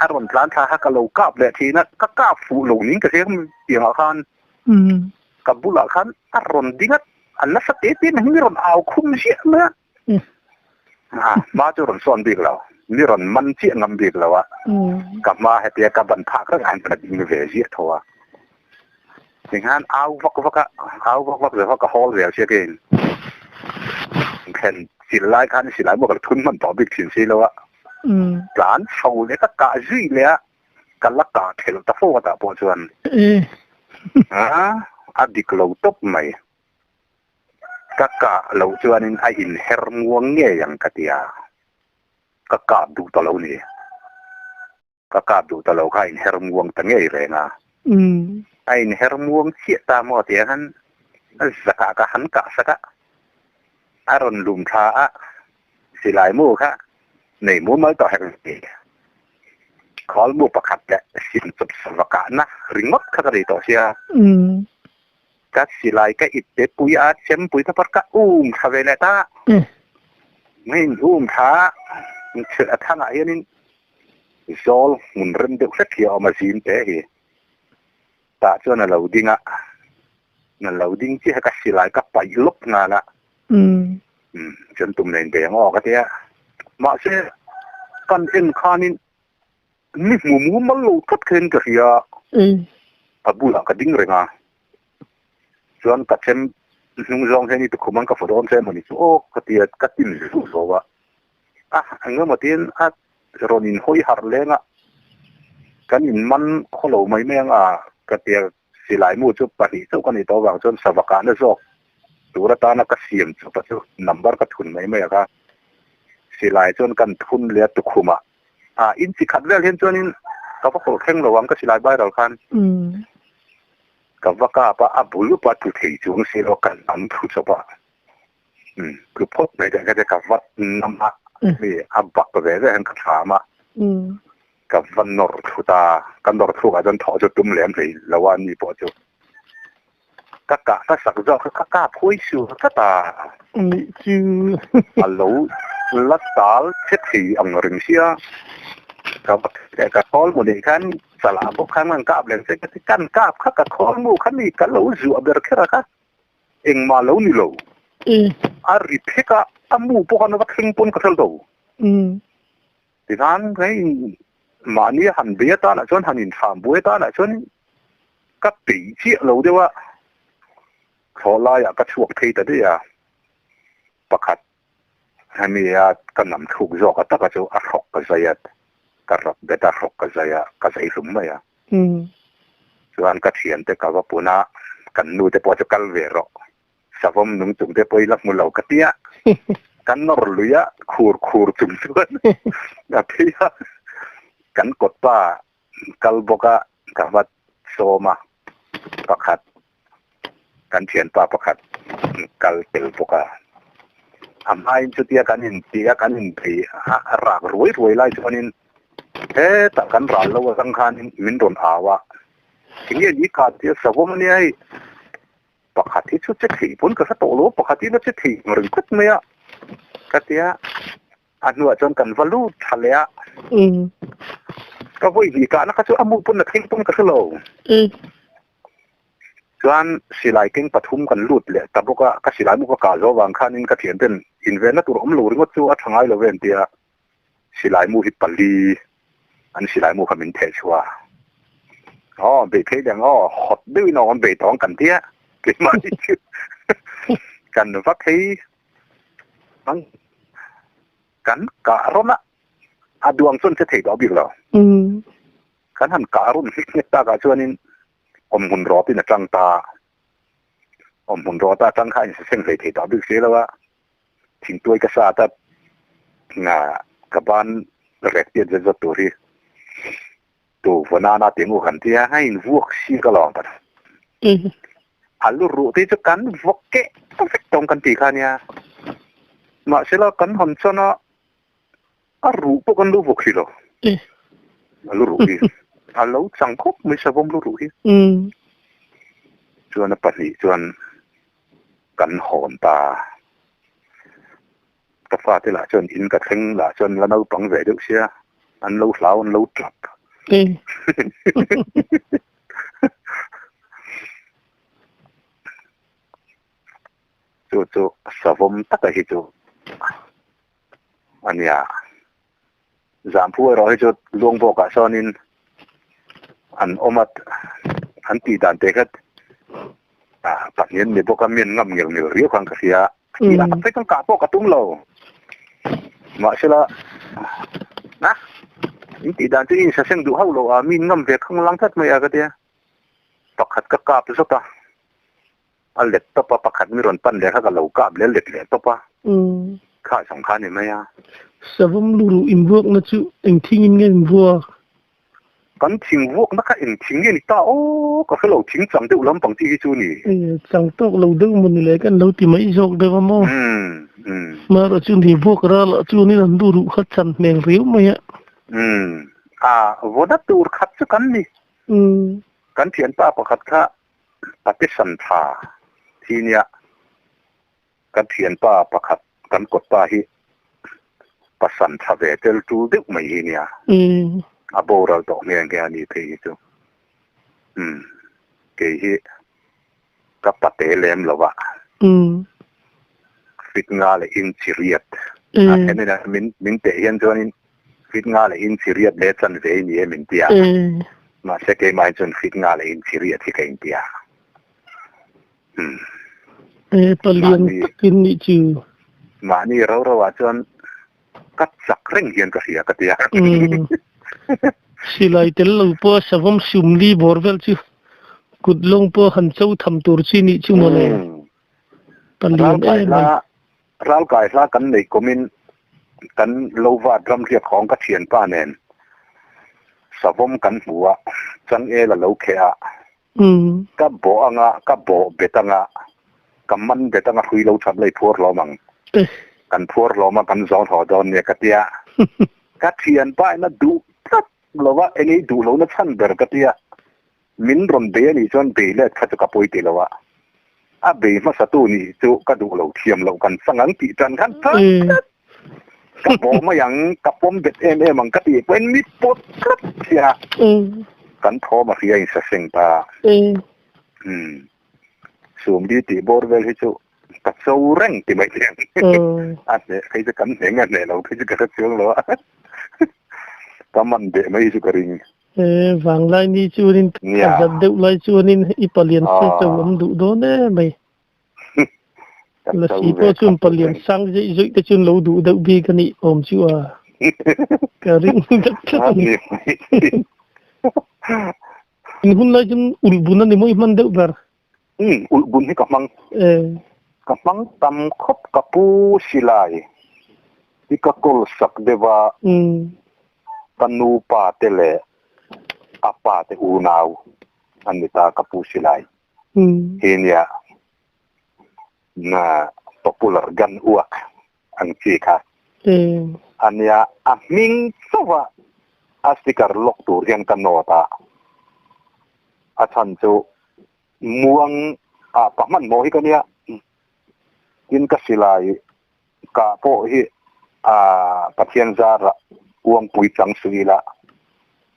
a rawn tlan thla kha ka lo kap leh thin a, ka kap fuh lo niin ka hria tiangah khan ka bulah khan a rawn ding a, a nasa te te mai hi mi rawn au khum ziah mai a. A hma chu rawn sawn bik lo, mi rawn man chiah ngam bik lo a, ka hma hetia ka ban phak reng ah hian ka ding ve ziah tho a. Tikhan au vak vak a, au vak vak zeuh a ka hawl zel sia keiin thlen chilh lai khan silai maw ka la thun hman tawh bik thin si lo a, tlan chho leh ka kah zui leh a, ka la kah thelh ta fo a tah pawh chuan a dik lo tawp mai. Ka kah loh chuanin a inher muang ngei ang ka ti a, ka kap duh ta lo ni. Ka kap duh ta lo kha a inher muang ta ngei reng a. A inher muang chiah ta maw tia khan zakah ka han kah sak a, a rawn lum thla a, silai mu kha nei mumal tawh hek ni. Khawl mu pakhat leh siam chawp sava kahna ringawt kha ka nei tawh sia. Ka silai ka ip te pui a, chempui ka par ka um thla ve leh ta. Mai in um thla a thangah hianin zawl hmun rem deuh hlek hi a awm a zim te hi. Tah chuan a lo ding a, a lo ding chiah a ka silai ka paih lawp nghal a. Chuan tum nen ve ang aw ka ti a. Mahse kan en khanin Ni hmu mumal lo tlat khen ka hria. A bulah ka ding reng a, chuan ka chem hnung zawng hian i tukhum ang ka faw dawn che emaw ni chu aw ka ti a, ka tin zeuh zauh a. A engemaw tiin a rawn inhawi harh leng a, kan inman khaw lo mai mai ang a ka ti a, silai mu chu pahnih chauh ka nih tawh avang chuan sava kahna zawk tur atana ka siam chawp a chu number ka thun mai mai a kha. Silai chuan kan thun leh a tukhumah A in chi khat vel hian chuanin ka va kawr thleng lo ang ka silai viral khan ka va kap a, a bul upa tlu thei chuang si lo kan am thu chawp a, tlu phawt mai te kha ka va nam a, mi a bak ve ve hian ka thlam a, ka va nawr thlu ta, ka nawr thluk ah chuan thawh chu tum lem hlei lo a ni pawh chu ka kah ka sak zawk kha ka kap huai su tlat a. Nih chu. A lo la tal che thei ang reng sia. Ka va ka khawl mu nih khan chalah bawk khan kan kap leh che ka ti kan kap kha ka khawl mu kha mi ka lo zuah ber kher a kha engmah lo ni lo. A ri phek a a mu pawh khan a va thleng pawn ka hre lo. Tikhan hei mahni han bei atanah chuan han inthlam buai atanah chuan ka peih chiah lo deuh a, thlawh laiah ka chhuak phei ta daih a, pakhat hemi a ka nam thluk zawk a taka chu a hrawk ka zai a, ka rawk bet a hrawk ka zai a, ka zai hlum mai a. Chuan ka thiante ka va pun a, kan nu te pawh chu kal ve rawh. Savawm nung chung te pawh i la hmu lo ka ti a, kan nawr lui a, khur khur chung chuan a phei a, kan kawt pa kal bawk a, ka va sawm a, pakhat kan thianpa pakhat kal tel bawk a, a hmain chutia kan inti a, kan inbei a rak ruai ruai lai chuanin hetah kan ral lo atang khanin min rawn au a, tinge ni ka tia savawm ania hei. Pakhat hi chu che thei pawn ka hre tawh lo, pakhat hi la che thei ang reng tlat mai a, ka ti a, a hnuah chuan kan va lut tha leh a, ka vawi hnih kahna kha chu a mu pawn a thleng pawn ka hre lo. Chuan silai keng pathum kan lut leh ta bawk a, ka silai mu ka kah zawh avang khanin ka thianten invenna tur awm lo ringawt chu a tha ngai lo ve an ti a, silai mu hi pali an silai mu kha min theh chhuah a. Aw beih phei dang aw hot deuhin aw an bei tawng kan tia keimah hi chu kan va phei ang kan kah rawn a a duang chuan che thei tawh bik lo. Kan han kah rawn hlik hnek takah chuanin awmhmun rawtin a tang ta awmhmun rawta atang kha a insaseng hlei thei tawh bik si lo a. Thingtuai ka sat a, ka ban rek tiat zet zawt tur hi tu vawnana tih ngu kan tia a invuak si ka lawm ta. A lu ruh te chu kan vawk keh vek tawng kan tih kha nia. Mahsela kan hawn chuan a a ruh pawh kan lu vawk hrih lo. A lu ruh hi. A lo chang khawp mai savawm lu ruh hi. Chuan a pahnih chuan kan hawn ta. Ka fate lah chuan in ka thleng lah chuan la naupang ve deuh sia, an lo hlau an lo tap. Chu chu savawm taka hi chu a nia. Zamphu erawh hi chu Luangbawkah sawnin an awm a, an tih dan te kha pahnih an ni bawk a, mi an ngam ngel ngel riau khan ka hria. A tak phei chuan kah pawh ka tum lo. Mahsela, a in tih dan chu i insaseng duh hauh lo a, mi in ngam ve khanglang tlat mai a ka tia. Pakhat ka kap zawt a. A let tawp a, pakhat mi rawn pan leh kha ka lo kap leh let leh tawp a, kha zawng kha a ni mai a. Savawm lu ruh invuakna chu eng thingin nge invuak? Kan thing vuakna kha eng thing nge ni ta aw, ka hre lo, thing chang deuh lampang chi hi chu a ni. E, chang tawk lo deuh maw ni le, kan lo ti mai zawk deuh a maw? Mahrawh chu ni vuak ral ah chuanin an lu ruh kha chan hmel riau mai a. A, vawna tur khat chu kan ni. Kan thianpa pakhat kha Pakistan tha thi nia kan thianpa pakhat kan kawtpa hi pasan tha ve tel tul deuh mai hi nia a boral tawh nghe nghe a ni phei hi chu umm kei hi ka pate lem lo a fit nga leh inchi riat a then in min min teh hian chuanin Fit nga leh in chiriat leh chanve i ni em in tia. Mahse keimah hi chuan fit nga leh in chiriat hi ka in tia. Umm. E palian takin nih chu. Mahni ro ro ah chuan ka chak reng hian ka hria ka tia. Silai tel lo pawh savawm sumli bawr vel chu kut lawng pawh han cho tham tur chi nih chu mawle. Palian em mai. Ral kai hla kan neih kumin kan lo vat ram riak hawng ka thianpa nen savawm kan hmu a, changel a lo kheh a, ka bawh anga, ka bawh bet anga, ka man bet anga hrui lo that lai phuar hlawm ang, kan phuar hlawm a kan zawn haw dawn nia ka tia, ka thianpa in a duh tlat lo va, eng ei duh lohna chhan ber ka tia. Min rawn bei a nih chuan bei let kha chu ka pawi ti lo a, a bei hmasatu nih chu ka duh lo thiam loh kan chang ang tih tan khan tlat tlat ka bawh mai ang, ka pawm bet em em ang ka tih pawhin mi pawt tlat sia kan thawm a hria in saseng ta. Umm Sumdi tih bawr vel hi chu ka cho reng ti mai chiang a hneh phei chu kan hneh nge hneh lo phei chu ka hre chuang lo a, ka man beh mai hi chu ka ring. E, vanglai ni chuanin a zat deuh lai chuanin i palian se cho awm duh dawn em mai. Lasi pawh chuan palian sang zeih zawih te chuan lo duh deuh bik a nih awm chu a. Ka ring deuh tlat a ni. In hun lai chuan ulh bun a ni maw i hman deuh ber? Umm, ulh bun hi ka hmang. Ka hmang tam khawp ka pu silai hi ka kawl sak deuh a. Ka nu pa te leh a pa te unau an ni ta ka pu silai hi nia na popular gun uak ang chi kha a nia a hming chauh a a sticker lock tur hian ka nawt a a chhan chu muang ah ka hmanhmawh hi ka nia tin ka silai Ka pawh hi a Pathian zara uangpui chang suh ila,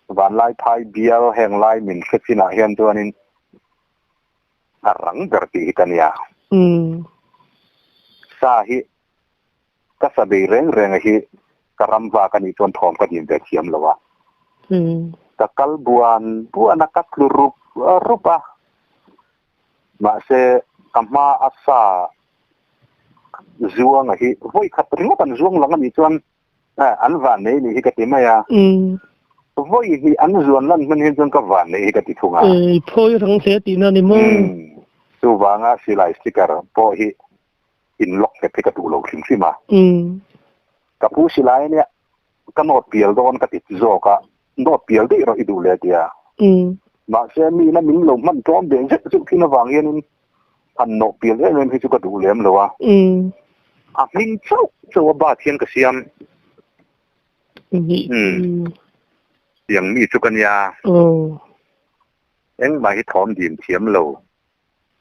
vanlai phai bial heng lai min hre chinah hian chuanin a rang ber tih hi ka nia. Sa hi ka sa bei reng reng a hi ka ram vak a nih chuan thawm ka dim ve thiam lo a. Ka kal buan buan a, ka tlu rup rup a. Mahse, ka hma a sa zuanga hi vawi khat ringawt an zuang lang a nih chuan an van nei nih hi ka ti mai a. Vawi hnih an zuan lan hman hian chuan ka van nei hi ka ti thung a. I phawi rang hle tihna a ni maw? Chuvanga silai sticker pawh hi in lock nghet hi ka duh lo hrim hrim a. Ka pu silai ania ka nawt pial dawn ka ti zawk a, nawt pial daih rawh i duh le tia. Mahse mina min lo hman tlawm ve zeuh zeuh thin avang hianin han nawh pial em em hi chu ka duh lem lo a. A hming chauh chauh a bat hian ka siam. Tiang mi chu ka nia. Engmah hi thawm dim thiam lo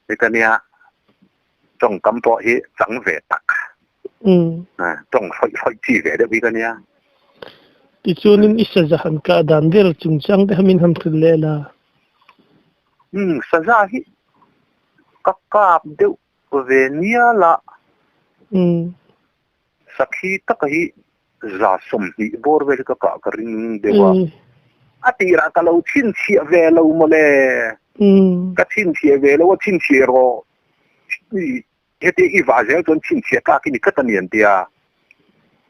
hi ka nia. Tawngkam pawh hi chang ve tak. Tawng hrawih hrawih chi ve deuh hi ka nia. Tichuanin i saza han kah dan vel chungchang te kha min han hrilh leh la. Umm saza hi ka kap deuh ve nial a. Sakhi taka hi 20% bawr vel hi ka kah ka ring deuh a. A tirah ka lo chhinchhiah ve lo mawle. Ka chhinchhiah ve lo a, chhinchhiah erawh heti i vah zel chuan chhinchhiah tlak i ni tlat a ni an ti a.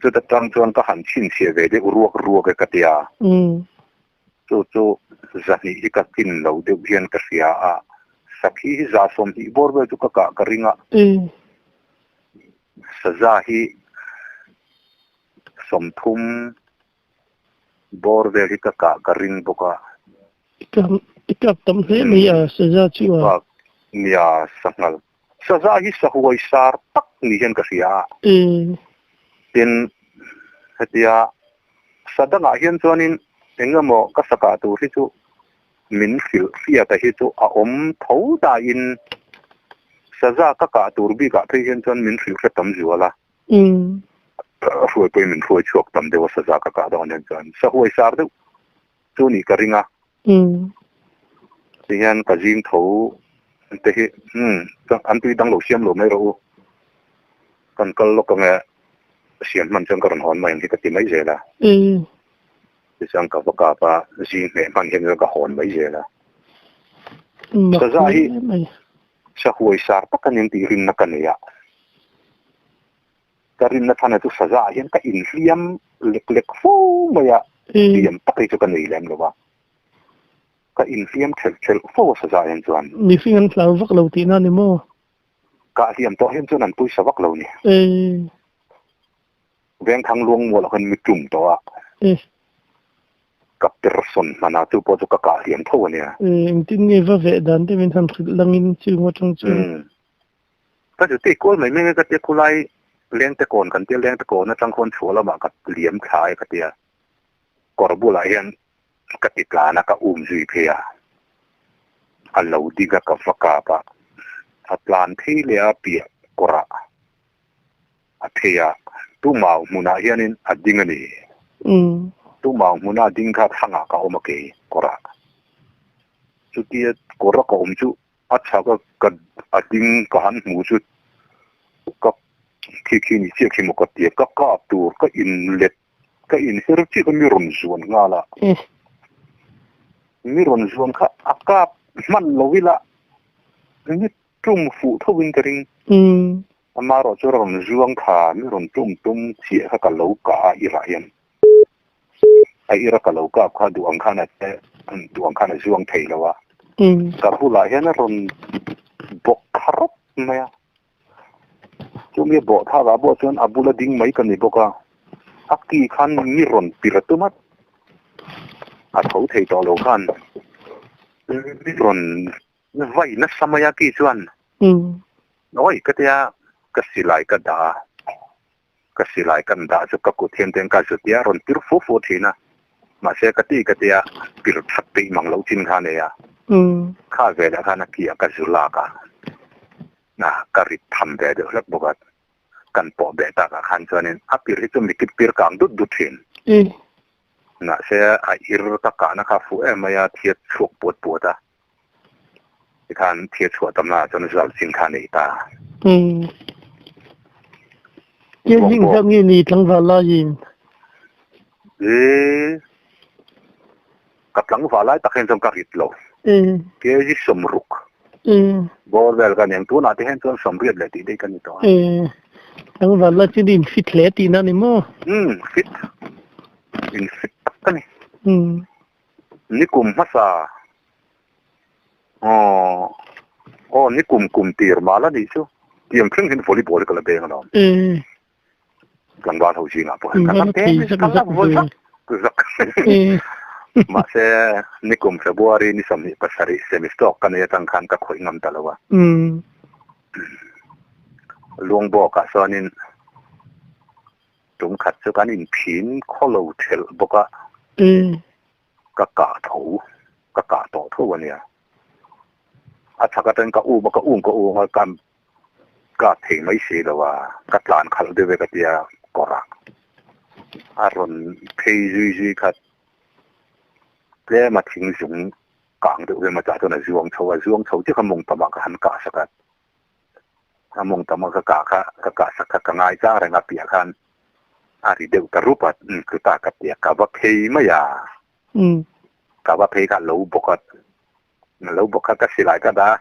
Chuta tang chuan ka han chhinchhiah ve deuh ruak ruak e ka ti a. Chu chu 200 hi ka kin lo deuh hian ka hria a, sakhi hi 20% bawr vel chu ka kah ka ring a. Saza hi 30 bawr vel hi ka kah ka ring bawk a. I kap tam hle mai a saza chu a. Bak nia sanghal. Saza hi sahuai sar tak ni hian ka hria a. Tin, hetia sa dangah hian chuanin eng emaw ka sa kah tur hi chu min hrilh hriata hi chu a awm tho dahin saza ka kah tur bikah phei hian chuan min hrilh hre tam zual a. Hruai pawhin min hruai chhuak tam deuh a saza ka kah dawn hian chuan sahuai sar deuh chu nih ka ring a. Tihian ka zing tho te hi an tui dang lo siam lo mai rawh u. Kan kal lawk ange siam hman chuan ka rawn hawn mai ang hi ka ti mai zel a. Tichuan ka va kap a, zing hmeh hman hian chuan ka hawn mai zel a. Saza hi sahuai sar tak a nin tih rinna ka nei a. Ka rinna chhan chu saza ah hian ka inhliam lek lek fo mai a, hliam tak hi chu ka nei lem lo a. Ka inhliam thelh thelh fo a saza ah hian chuan. Mihring an hlau vak lo tihna a ni maw? Ka hliam tawh hian chuan an pawisa vak lo ni. Vengthang luang mual ah khan mi tum tawh a. Ka person hman a, chu pawh chu ka kah hliam tho a nia. Engtin nge va veh dan te min han hrilh langin chung atang chuan. Ka chu tih kual mai mai nge ka tia khulai lengte kawn kan tia lengte kawn atang khawn chhuah lamah ka liam thla e ka tia kawr bulah hian ka ti tlan a ka um zui phei a a lo ding a ka va kap a a tlan phei leh a piah kawrah a phei a tumau hmunah hianin a ding a ni tumau hmuna a ding kha thlangah ka awm a kei kawrah chutia kawra ka awm chu A chhak a ka a ding ka han hmu chu ka khi khi ni chiah khi maw ka ti a, ka kap tur ka in let ka in her chiah kha mi rawn zuan nghal a, mi rawn zuan kha a kap hman lo ila mi tum fuh tho in ka ring, amaherawh chu rawn zuang kha mi rawn tum tum chiah kha ka lo kah a irah hian A ira ka lo kap kha duh ang khan a duh ang khan a zuang thei lo a. Ka bulah hian a rawn bawk kha rawp mai a. Chumi a bawh thlak ah pawh chuan a bula ding mai ka ni bawk a. A ki khan mi rawn pir a tum a, a tho thei tawh lo khan mi rawn vai nasa mai a ki chuan awi ka tia ka silai ka dah a. Ka silai kan dah chu ka kut hian ten ka zut i a rawn pir fu fu thin a, mahse ka ti ka tia pir that peih mang loh chin kha a nei a, kha velah khan a ki ah ka zu lak a, na ka rit tham ve deuh hlek bawk a, kan pawh beh tak ah khan chuanin a pir hi chu mikip pir kang dut dut thin. Mahse a ir ka kahna kha a fuh em mai a, thiat chhuak puat puat a. Tikhan thil chhuah tam naah chuan zal chin kha a nei ta. Ke zing zat nge ni tlangval laiin? E, ka tlangval lai tak hian chuan ka rit lo. Ke hi 60. Bawr vel ka nia, tunah te hian chuan 80 leh tih daih ka ni tawh a. Tlangval lai chu in fit hle tihna a ni maw? Fit. In fit tak ka ni. Nikum hmasa aw aw nikum kum tir mal a nih chu tiang thleng hian volleyball hi ka la beng alawm. Tlangval ho zingah pawh hian ka la beng ka la vaw zak zak. Mahse nikum February ni 27 semi stroke ka nei atang khan ka khawih ngam ta lo a. Luangbawkah chuanin tum khat chu kan inphin khaw lo thelh bawk a. Ka kah tho, ka kah tawh tho a nia. A chhak atangin ka um a, ka um ka um a, ka kap thei mai si lo a, ka tlan khalh deuh e ka tia kawrah a rawn phei zui zui kha tlem a thing zung kang deuh vel machah chuan a zuang chho a, zuang chho chiah kha mawng tamah ka han kah sak a, a mawng tama ka kah kha ka kah sak kha ka ngai chang reng a piah khan a ri deuh ta rup a, chutah ka tia ka va phei mai a, ka va phei kha a lo bawk a, a lo bawk kha ka silai ka dah a,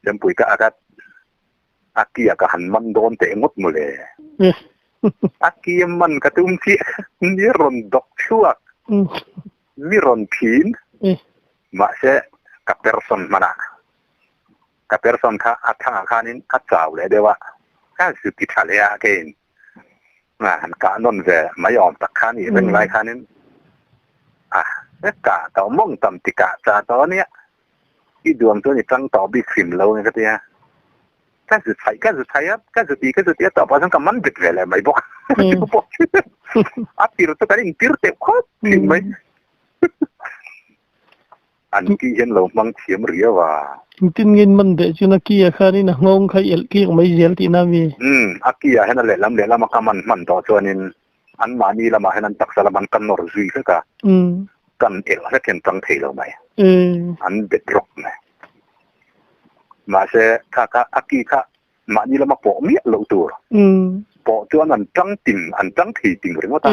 Chempui ka ak a, a kia ka han man dawn teh ngawt mawle. A kia man ka tum chiah mi rawn dawk chhuak, mi rawn phin. Mahse, ka person hman a, ka person kha a thangah khanin a chau leh deuh a, ka zu ti tha leh a keiin han kah nawn ve mai awm tak kha nih reng lai khanin a kah tawh mawng tam ti kah cha tawh ania. I duang chuan i tang tawh bik hrim lo nge ka ti a, ka zu chhaih ka zu chhaih a, ka zu ti ka zu ti a tawh pah chuan ka man bet ve leh mai bawk chu pawh chu a tir chu kan intir teuh khawp thin mai. An ki hian lo hmang thiam riau a. Engtin nge in man beh chuan a ki ah khanin a nghawng kha i elh kiak mai zel tihna a mi? Umm, a ki ah hian a lehlam lehlam a ka man hman tawh chuanin Anmahni lamah hian an taksa lam an kan nawr zui hlek a, kan elh hlek hian tang thei lo mai. An bet rawk mai. Mahse, kha kha a ki kha mahni lama pawh miah loh tur. Pawh chuan an tang ting, an tang thei ting ringawt a.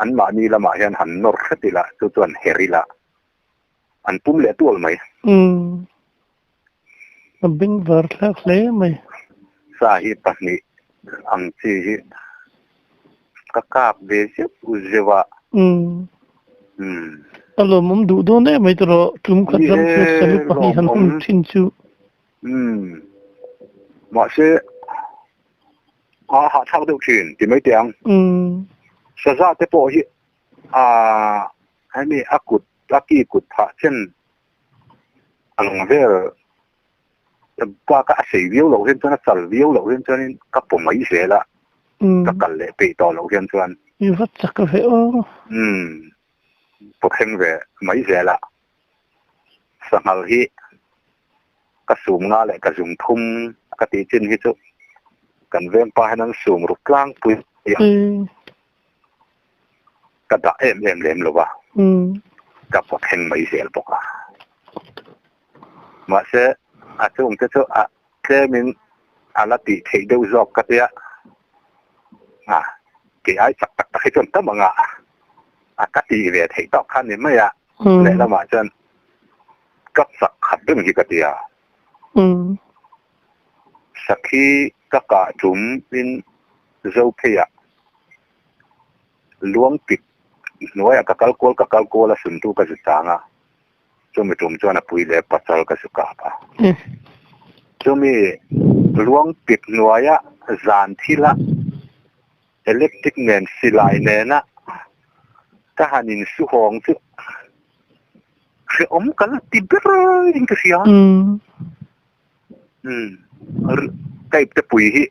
Anmahni lamah hian han nawr hret ila, chu chuan her ila, an pum leh tual mai. A bengvar thlak hle mai. Sa hi pahnih ang chi hi ka kap ve zeuh zeuh a. Umm. A lawmawm duh dawn em mai tawh tum khat ram chhuak salu pahnih han hun thin chu. Umm. Mahse a hahthlak deuh thin ti mai teh ang. Umm. Saza te pawh hi a hemi a kut a ki kut phah chen Ang vel bak a a sei viau loh hian chuan a chal viau loh hian chuanin ka paw mai zel a, ka kal leh peih tawh loh hian chuan. I va chak ve aw. Umm, paw thleng ve mai zel a. Sanghal hi ka sum nga leh ka zung thum ka tih chin hi chu kan vengpa hian an sum ruk tlangpui a. Ka dah em em lem lo a, ka pawt thleng mai zel bawk a. Mahse, a chungte chu a tlemin a la tih theih deuh zawk ka tia, a kei ai chak tak tak hi chuan tam ang a, a ka tih ve theih tawk kha ni mai a, lehlamah chuan ka chak khat reng hi ka tia. Sakhi ka kah tum in Zopheiah Luang pik hnuaiah ka kal kual ka kal kual a suntu ka zu chang a, chumi tum chuan a pui leh pasal ka zu kap a. Chumi luang pik hnuaia zan thila electric nen silai nena ka han insuhawng chu hrehawm ka la ti ber in ka hria. Umm type te pui hi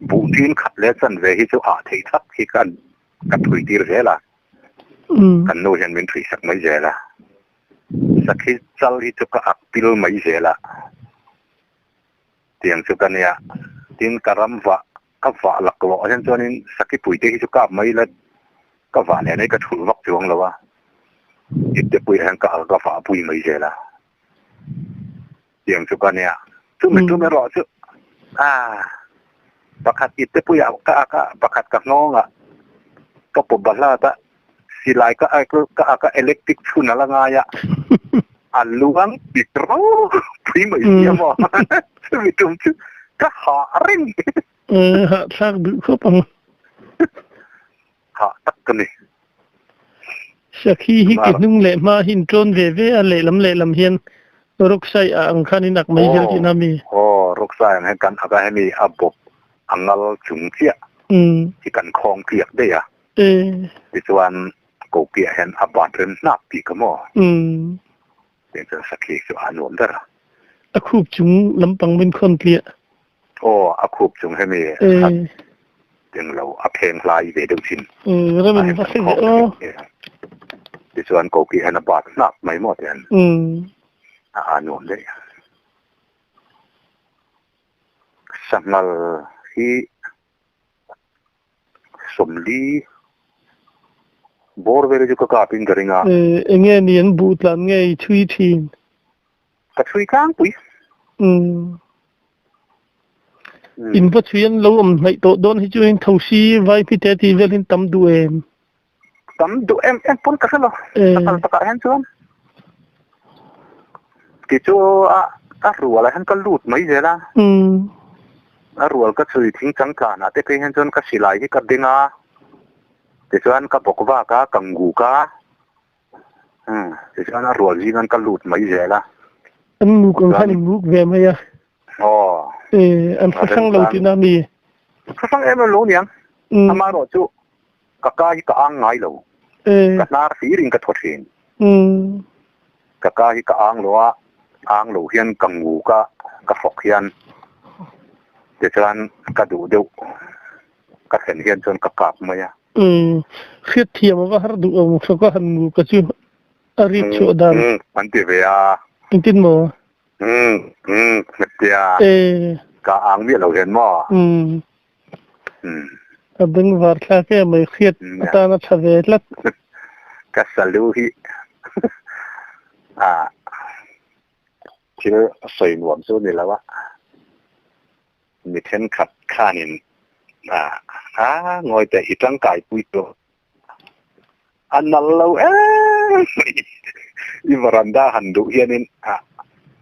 buh tin khat leh chanve hi chu ah theih thak hi kan ka thui tir zel a, kan nu hian min thui sak mai zel a, sakhi chal hi chu ka ak pil mai zel a, tiang chu ka nia, tin ka ram vah ka vah laklawh hian chuanin sakhi pui te hi chu kap mai ila ka vah leh mai ka thulh vak chuang lo a, ipte puiah hian ka ka vah pui mai zel a. Tiang chu ka nia. Chumi tum erawh chu ah pakhat i te puiah ka ak a, pakhat ka nghawng a, ka pawp bahlat a, silai ka ak ka ak a, electric chhun a la ngai a, a luang pik ro pui mai si a maw. Chumi tum chu ka hah reng. Hahthlak duh khawp ang. Hah tak ka ni. Sakhi hi ke hnung leh hma hi in ṭawn ve ve a, lehlam lehlam hian rawksai a ang khan in ak mai zel tihna a mi? Aw, rawksai ang hian kan ak a, hemi a bawp a ngal chung chiah hi kan khawng tliak daih a, tichuan kokiah hian a bat rem hnap tih ka maw? Tiang chuan sakhi chu a nuam ber a. A khup chung lampang min khawn tliah. Aw, a khup chung hemi a teng lo, a pheng hlai ve deuh thin. Ram in va hre ve aw. Tichuan koki hian a bat hnap mai maw tian a a nuam daih. Sanghal hi 40 bawr vel hi chu ka kap in ka ring a. Enge ni an buh tlan nge i chhui thin? Ka chhui tlangpui. In va chhui an lo awm hnaih tawh dawn hi chuan thosi vaihmite tih vel hi tam duh em? Tam duh em em pawn ka hre lo. Ka kal takah hian chuan ti chu a a rual ah hian ka lut mai zel a. A rual ka chhui thing chang tlanah te phei hian chuan ka silai hi ka beng a, tichuan ka bawk vak a, ka nguk a, tichuan a rual zing an ka lut mai zel a. An nguk ang khan in nguk ve mai a. Aw. An hre hrang lo tihna a mi? Hre hrang em em lo niang. Amaherawhchu Ka ka hi ka ang ngai lo. Ka hnar hlirin ka thaw thin. Ka ka hi ka ang lo a, ang lo hian ka nguk a, ka hrawk hian tichuan ka duh deuh ka thlen hian chuan ka kap mai a. Hriat thiam a va har duh awm hrawk a han nguk a chu a rik chhuah dan. An ti ve a. Engtin maw? Tia ka ang miah lo hian maw? A bengvar thlak em mai hriat atana tha ve tlat. Ka salu hi a thil sawi nuam chu ni lo a, mi thenkhat khanin a ngawi teh i tangkai pui tur a nal lo em mai i varanda han duh hianin a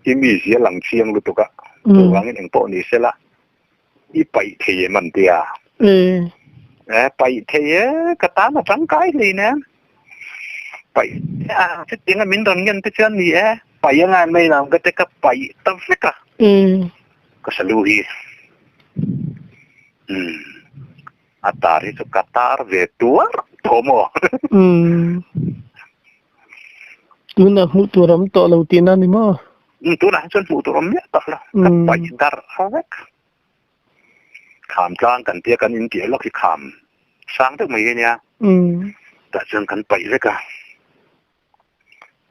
i mizia lang chiang lutuk a chuvangin engpawh ni sela i paih thei em an tia e paih thei e ka tan a tangkai hlei nen paih a chutiang a min rawn ngen te chuan ni e paih a ngai mai lo ka te ka paih ta vek a ka salu hi umm. A tar hi chu ka tar ve tuar tawh maw? Umm. Tunah hmuh tur awm tawh lo tihna ni maw? Umm, tunah hi chuan hmuh tur awm miah tawh lo. Ka paih darh a vek. Kham tlang kan tia kan inpiah lawk hi kham sang deuh mai hi ania. Umm. Tah chuan kan paih vek a.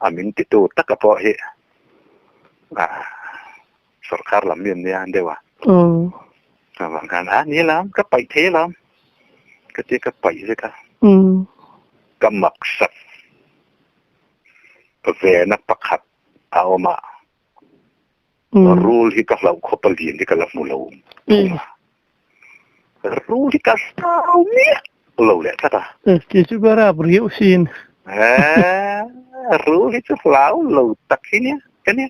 A min titu taka pawh hi sorkar lam mi an nia an deuh a. Chuvang khan a ni lam ka paih thei lam ka tia ka paih vek a. Ka maksak vena pakhat a awm a. Rul hi ka hlauh khawp a lian hi ka la hmu lo. Rul hi ka hlau miah lo leh tlat a. Ti chu ka rap riau sin. Rul hi chu hlau lo tak hi nia ka nia.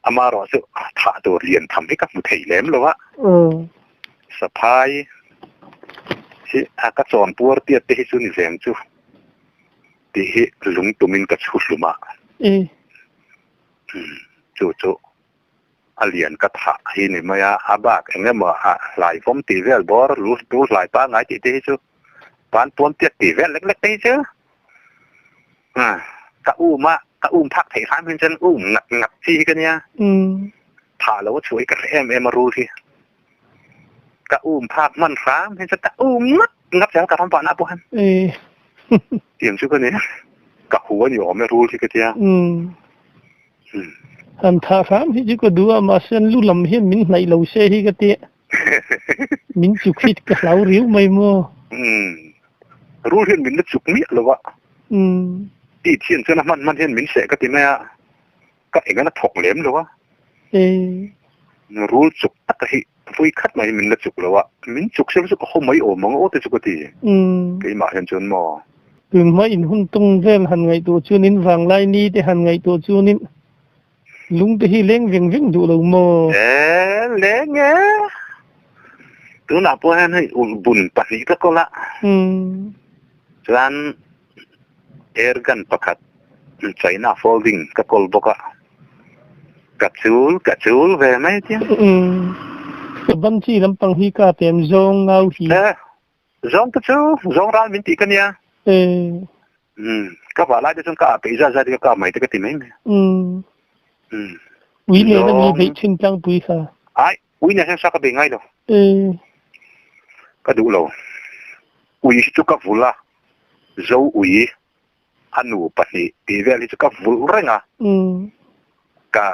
Amaherawh chu thah tur lian tham hi ka hmu thei lem lo a. Saphai hi a ka chawn puar tiat te hi chu ni veng chu tih hi lung tumin ka chhu hlum a. Chu chu a lian ka thah hi ni mai a, a bak eng emaw a hlaivawm tih vel bawr lu tur hlai pangngai tih te hi chu pan puam tiat tih vel lek lek te hi chu ka um a, ka um phak theih hram hin chuan um ngat ngat chi hi ka nia, thah lo a chhuah hi ka hre em em a rul hi, ka um phak hman hram hin chuan ka um ngat ngat zel ka ram vahna pawh hian tiang chu ka nia, ka hu a ni awm e rul hi ka tia. Han thah hram hi chu ka duh a, mahse an lu lam hian min hnaih lo se hi ka ti. Min chuk hi ka hlau riau mai maw? Rul hian min la chuk miah lo a. Tih thian chuan a hman hman hian min seh ka ti mai a, ka eng an a thawk lem lo a. Rul chuk taka hi vui khat mai min la chuk lo a, min chuk sel chu ka haw mai awm ang aw te chu ka ti. Keimah hian chuan maw? Tunhma in hun tung vel han ngaihtuah chuanin vanglai ni te han ngaihtuah chuanin lung te hi leng veng veng duh lo maw? E, leng e. Tunah pawh hian hei ulh bun pahnih ka kawl a. Chuan air gun pakhat China folding ka kawl bawk a. Ka chul, ka chul ve mai tia. Ka ban chi lampang hi ka pem zawng ngau hi. E, Zawng te chu zawng ral min tih ka nia. Ka vah lai te chuan ka ah peih zat zat hi ka kap mai te ka ti mai mai. Ui nen a mi beih thin tlangpui kha. Ai, ui nen hian sa ka bei ngai lo. Ka duh lo. Ui hi chu ka vul a, zo ui. A nu pahnih tih vel hi chu ka vulh reng a. Ka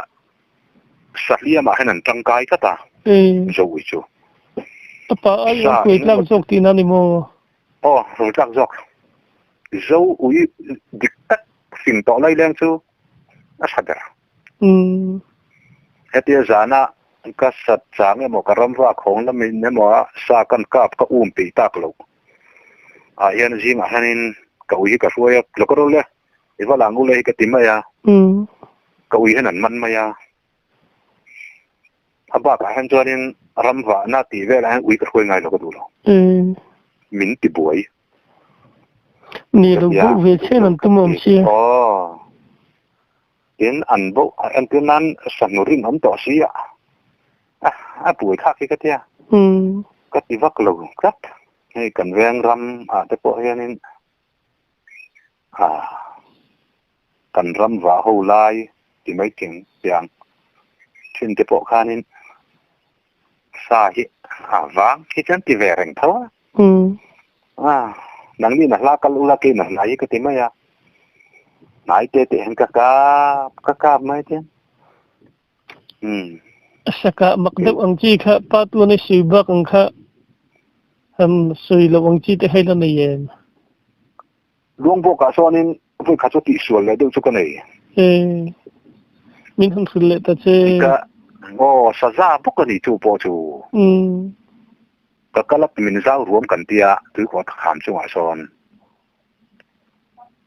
sahliamah hian an tangkai tlat a, Zo ui chu. A pa ai a hruai tlak zawk tihna a ni maw? Aw, hruai tlak zawk. Zo ui dik tak fing tawh lai leng chu a tha ber. Hetia zana ka sat chang emaw ka ramva khawng lamin emaw a sa kan kap ka um peih tak loh ah hian zingah hianin ka ui hi ka hruai a, lo ka rawlh e, i va lang ule hi ka ti mai a, ka ui hian an man mai a. A bakah hian chuanin ramvahna tih velah hian ui ka hruai ngai lo ka duh lo. Min ti buai. Ni lo bo ve chen an tum awm sia. Aw. Tin an bo entir nan sahnu rin awm tawh si a, a buai thlak hi ka tia. Ka ti vak lo tlat. Hei kan veng ram ah te pawh hianin kan ram vah ho lai ti mai thing tiang thin te pawh khanin sa hi a vang hi chuan ti ve reng tho a. Nangni na hla kal ula kei na hnai hi ka ti mai a. Hnai te teh hian ka kap ka kap mai te. Saka mak deuh ang chi kha pa tuan i sui bak ang kha han sui loh ang chi te hei la nei em? Luang bawkah chuanin vawi khat chu tihsual leh deuh chu ka nei. E, min han hrilh leh ta che. Ka, aw, saza bawk a ni chu pawh chu. Ka kal a, min zau ruam kan tia tuikhuah kham chungah sawn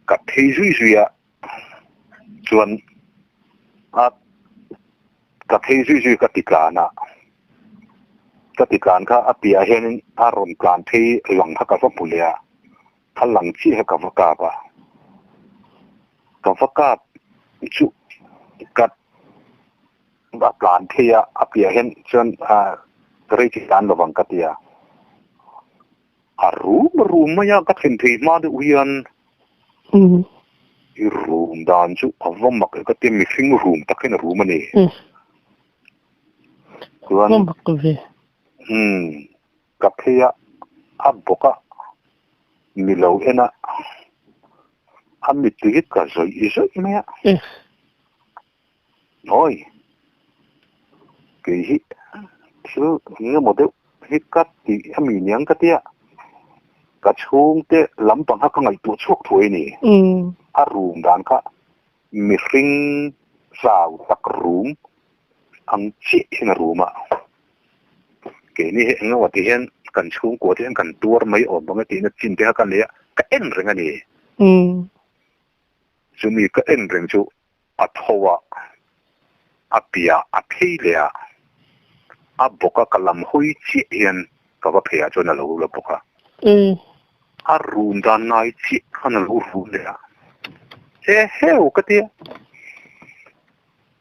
ka phei zui zui a, chuan a ka phei zui zui ka ti tlan a, ka ti tlan kha a piah hianin a rawn tlan phei lang kha ka va hmu leh a. A lang chiah hi ka va kap a, ka va kap chu ka a tlan phei a, a piah hian chuan rei chi tlan lovang ka ti a, a rum rum mai a, ka thlen thei hma deuh hian i rum dan chu a va mak e ka ti a, mihring rum tak hian a rum a ni. Chuan Ka phei a, a bawk a, mi lo en a, a mittui hi ka zawih zawih mai a. Awi, kei hi thil eng emaw deuh hi ka ti a mi niang ka tia, ka chhungte lampang kha ka ngaihtuah chhuak thuai a ni. A rum dan kha mihring zau tak rum ang chiah hian a rum a. Keini hi eng emaw ti hian kan chhungkua te hian kan tuar mai awm ang e tihna chin te kha ka nei a, ka en reng a ni. Chumi ka en reng chu a tho a, a piah a phei leh a, a bawk a ka lam hawi chiah hian ka va pheiah chuan a lo la bawk a. A rum dan ngai chiah khan a lo rum leh a, he heu ka ti a.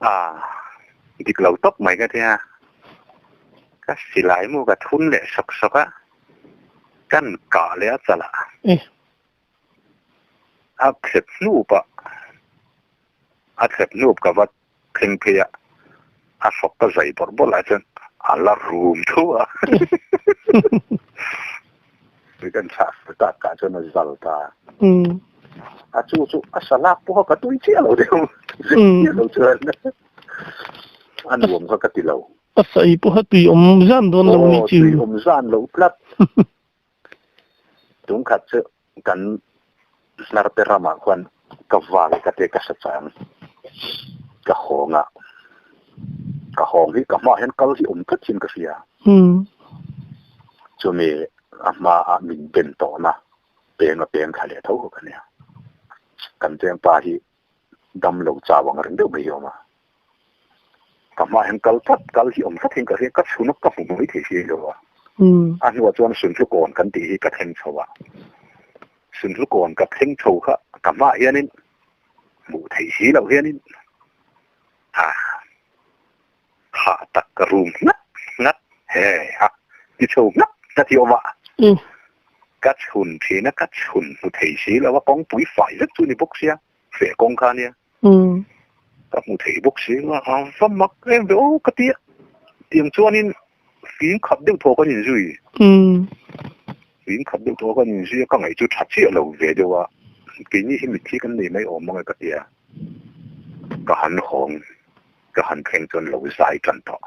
A dik lo tawp mai ka tia, ka silai mu ka thun leh sawk sawk a, kan kah leh a chala a thlep hnup a, a thlep hnup ka va thleng phei a, a hrawk ka zai bawrh bawrh lai chuan a la rum thu a, tui kan chah fel tak kah chuan a zal ta. A chu chu a salak pawh ka tui chiah lo deuh chiah lo chuan a nuam kha ka ti lo. A sawi pawh a tui awm zan dawn lo ni chu. Tui awm zan lo tlat. Tung khat chu kan hnarte ramah khuan ka vang ka te ka sa chang ka hawng a ka hawng hi ka hmaah hian kal hi awm tlat hian ka hria. Chumi a hmaah min ben tawhna peng a peng thla leh tho bawk a nia. Kan vengpa hi dam lo chau ang reng deuh mai hi a awm a. Ka hmaah hian kal tlat, kal hi awm tlat hian ka hria, ka chhun a ka hmu mai thei si lo a. A hnuah chuan Sunhlukawn kan tih hi ka thleng chho a. Sunhlukawn ka thleng chho kha ka hmaah hianin hmuh theih si loh hianin a hah tak ka rum nghat nghat he ha ti chho nghat nghat hi awm a. Ka chhun thin a, ka chhun hmu thei si lo a, kawngpui fai vek chu ni bawk sia, feh kawng kha ania. Ka hmu thei bawk si lo a, a va mak em ve aw ka ti a. Tiang chuanin fim khat deuh thaw kan inzui. Fim khat deuh thaw kan inzui a, ka ngaih chu tha chiah lo ve deuh a. Keini hi mitthi kan nei mai awm ang e ka ti a. Ka han hawng, ka han thleng chuan lo zai tan tawh.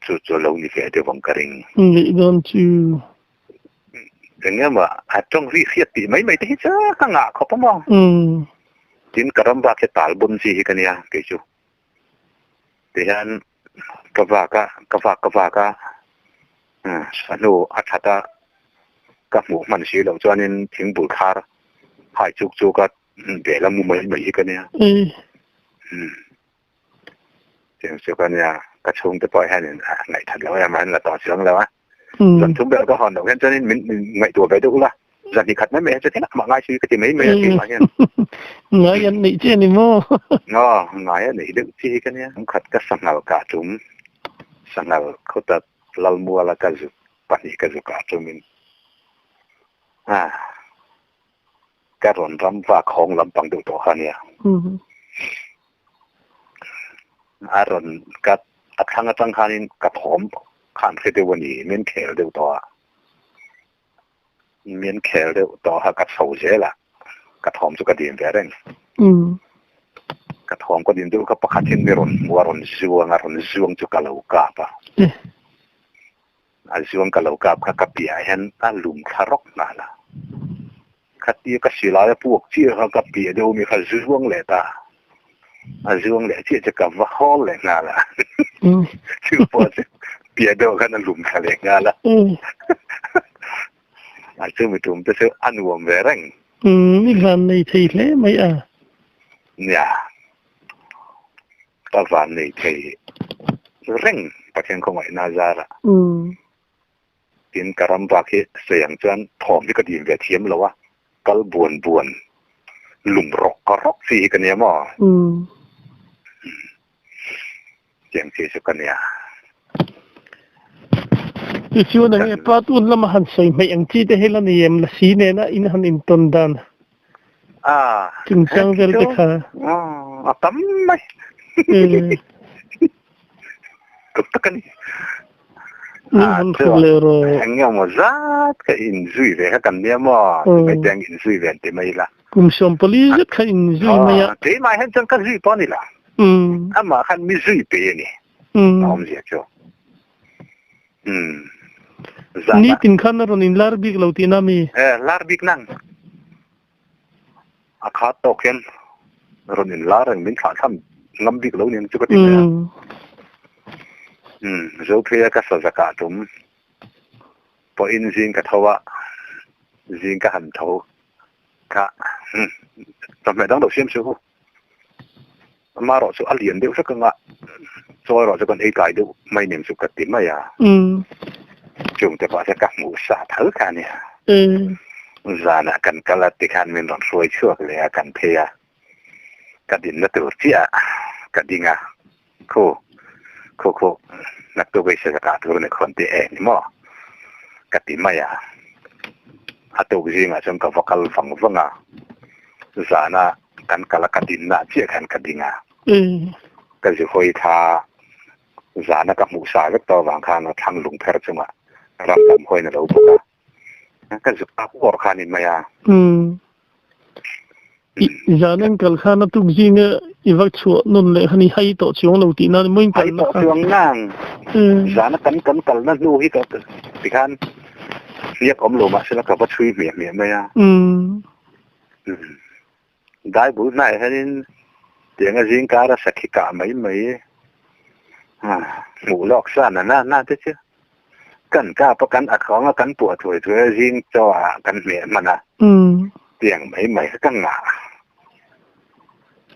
Chu chu a lo ni ve deuh ang ka ring. Nih dawn chu. Eng emaw a tawng ri hriat tih mai mai te hi chu ka ngah khawp a maw. Tin ka ram vak hi tal bawm chi hi ka nia kei chu. Tihian ka vak a, ka vak ka vak a, a hnu a that a ka hmuh hman si loh chuanin thingbul thar hai chuk chuk a bel a mu mai mai hi ka nia. Tiang chu ka nia, ka chhungte pawh hianin ngaihthat loh em a an la tawh chiang lo a. Zan thum ber ka hawn loh hian chuanin min ngaihtuah ve deuh ula, zan hnih khat mai mai hian chuan amah ngai si ka ti mai mai a keimah hian. Ngai an neih che a ni maw? Aw, ngai a neih deuh chi hi ka nia. Khat ka sanghal kah tum, sanghal khawta Lalmuala ka zuk pahnih ka zuk ah tumin a ka rawn ram vak hawng lampang deuh tawh kha a nia. A rawn ka a thlang atang khanin ka thawm khan hre deuh a ni, min khel deuh tawh a, min khel deuh tawh a ka chho zel a, ka thawm chu ka dim ve reng. Ka thawm ka dim deuh kha pakhat hian mi rawn hmu a, rawn zuang a, rawn zuang chu ka lo kap a. A zuang ka lo kap kha ka piah hian a lum thla rawk nghal a. Khatia ka silai a puak chiah kha ka piah deuh mi kha zuang leh ta. A zuang leh chiah chu ka va hawl leh nghal a. Chu pawh chu piah deuh khan a lum thla leh nghal a. A chu mi tum te chu a nuam ve reng. I van nei thei hle mai a. Nia. Ka van nei thei reng Pathian khawngaihna zarah. Tin, ka ram vak hi sawi ang chuan thawm hi ka dim ve thiam lo a, kal buan buan, lum rawk rawk chi hi ka nia maw? Tiang chi chu ka nia. Tichuan eng nge pa tun lama han sawi hmeih ang chi te hi la ni em? Lasi nena in han intawn dan chungchang vel te kha. A tam mai. Tuk tak a ni. Min han hrilh leh rawh. Eng nge maw zat kha inzui ve kha kan nia maw? Ti mai te ang inzui ve an ti mai ila. Kum 40 zet kha inzui mai a. Keimah hian chuan ka zui pawh a ni lo. Amah khan mi zui pe a ni. A awmzia chu. Nitin khan a rawn inlar bik lo tihna mi? Lar bik nang. A khat tawk hian rawn inlar reng min thlah thlam ngam bik lo nen chu ka ti mai a. Umm Zopheia ka sa zakah tum pawhin zing ka tho a, zing ka han tho kha umm chawhmeh dang lo siam suh u. Amaherawh chu a lian deuh hlek anga chaw erawh chu kan ei kai deuh mai nen chu ka ti mai a. Chungte pawh chu ka hmuh sa tho kha a nia. Zanah kan kal a tikhan min rawn hruai chhuak leh a, kan phei a. Ka dinna tur chiah ka ding a, Khu, khu khu, naktuk ei sazakah tur a ni khawn teh e ni maw? Ka ti mai a. A tuk zingah chuan ka va kal vang vang a, zana kan kal a ka dinna chiah khan ka ding a. Ka zu hawi kha zana ka hmuh sa vek tawh avang khan a thlang lung pher chungah ram lam hawiin a lo bawk a. Ka zu kap uar kha a ni mai a. Zan an kal khan a tuk zinga i va chhuah nawn leh khan i hai tawh chuang lo tihna ni maw in kalna kha? Hai tawh chuang nang. Zana kan kan kalna hnu hi ka tikhan hniak awm lo mahsela ka va chhui hmiah hmiah mai a. Dai bul hnaiah hianin tianga zing kara sakhi kah mai mai hmuh lawk sa na na na te chu kan kap a kan akhawng a kan puah thuai thuai a zing chaw ah kan hmeh hman a tiang mai mai kha ka ngah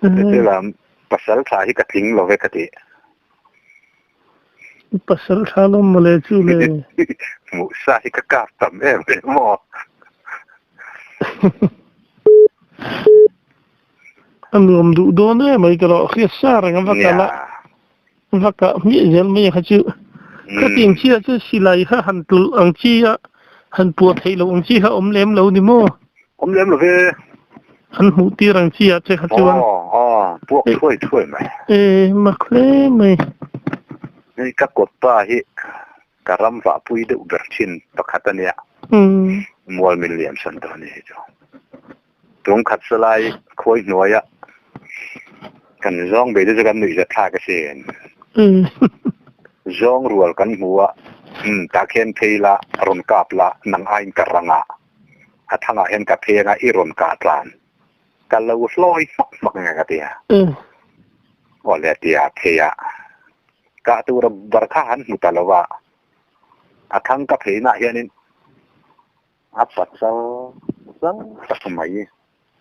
chu lam pasal tha hi ka tling lo ve ka ti. Pasal tha lawm mawle chu le. Hmuh sa hi ka kap tam em em maw. A nuam duh dawn em mai ka rawh hriat sa reng a va kal a va kah hmiah zel mai a kha chu ka tin chiah chu silai kha han tulh ang chi a han puah theih loh ang chi kha awm lem lo ni maw? Awm lem lo ve. An hmuh tir ang chi ah che kha chuan. Aw aw puak thuai thuai mai. E mak hle mai. Hei ka kawt pa hi ka ram vahpui deuh ber thin pakhat a nia. Mual min liam san dawn a ni hi chu. Tung khat salai khawi hnuaia kan zawng bei te chu kan nuihzat thlak asin. Zawng rual kan hmu a, umm tah khian phei la, rawn kap la, nang aiin ka rang a, a thangah hian ka pheng a, i rawn kah tlan. Ka lo hlawi hmak hmak nge ka ti a. Aw le tia phei a, kah tura bar kha han hmu ta lo a, a thang ka pheinah hianin A pasal zang tak mai,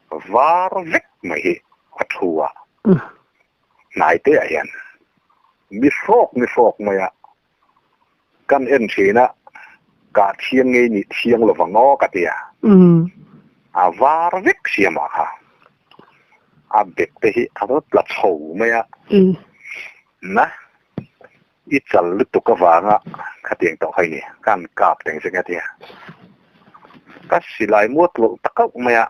var vek mai hi a thu a, hnai te ah hian mi hrawk mi hrawk mai a, kan en thin a, kah thiang ngei nih thiang lo vang aw ka ti a, a var vek siamah kha a bek te hi a va tla chho mai a, na. I chal lutuk avanga khatiang tawh kha i ni, ka han kap reng che nia. Ka silai muat loh ta kauh mai a,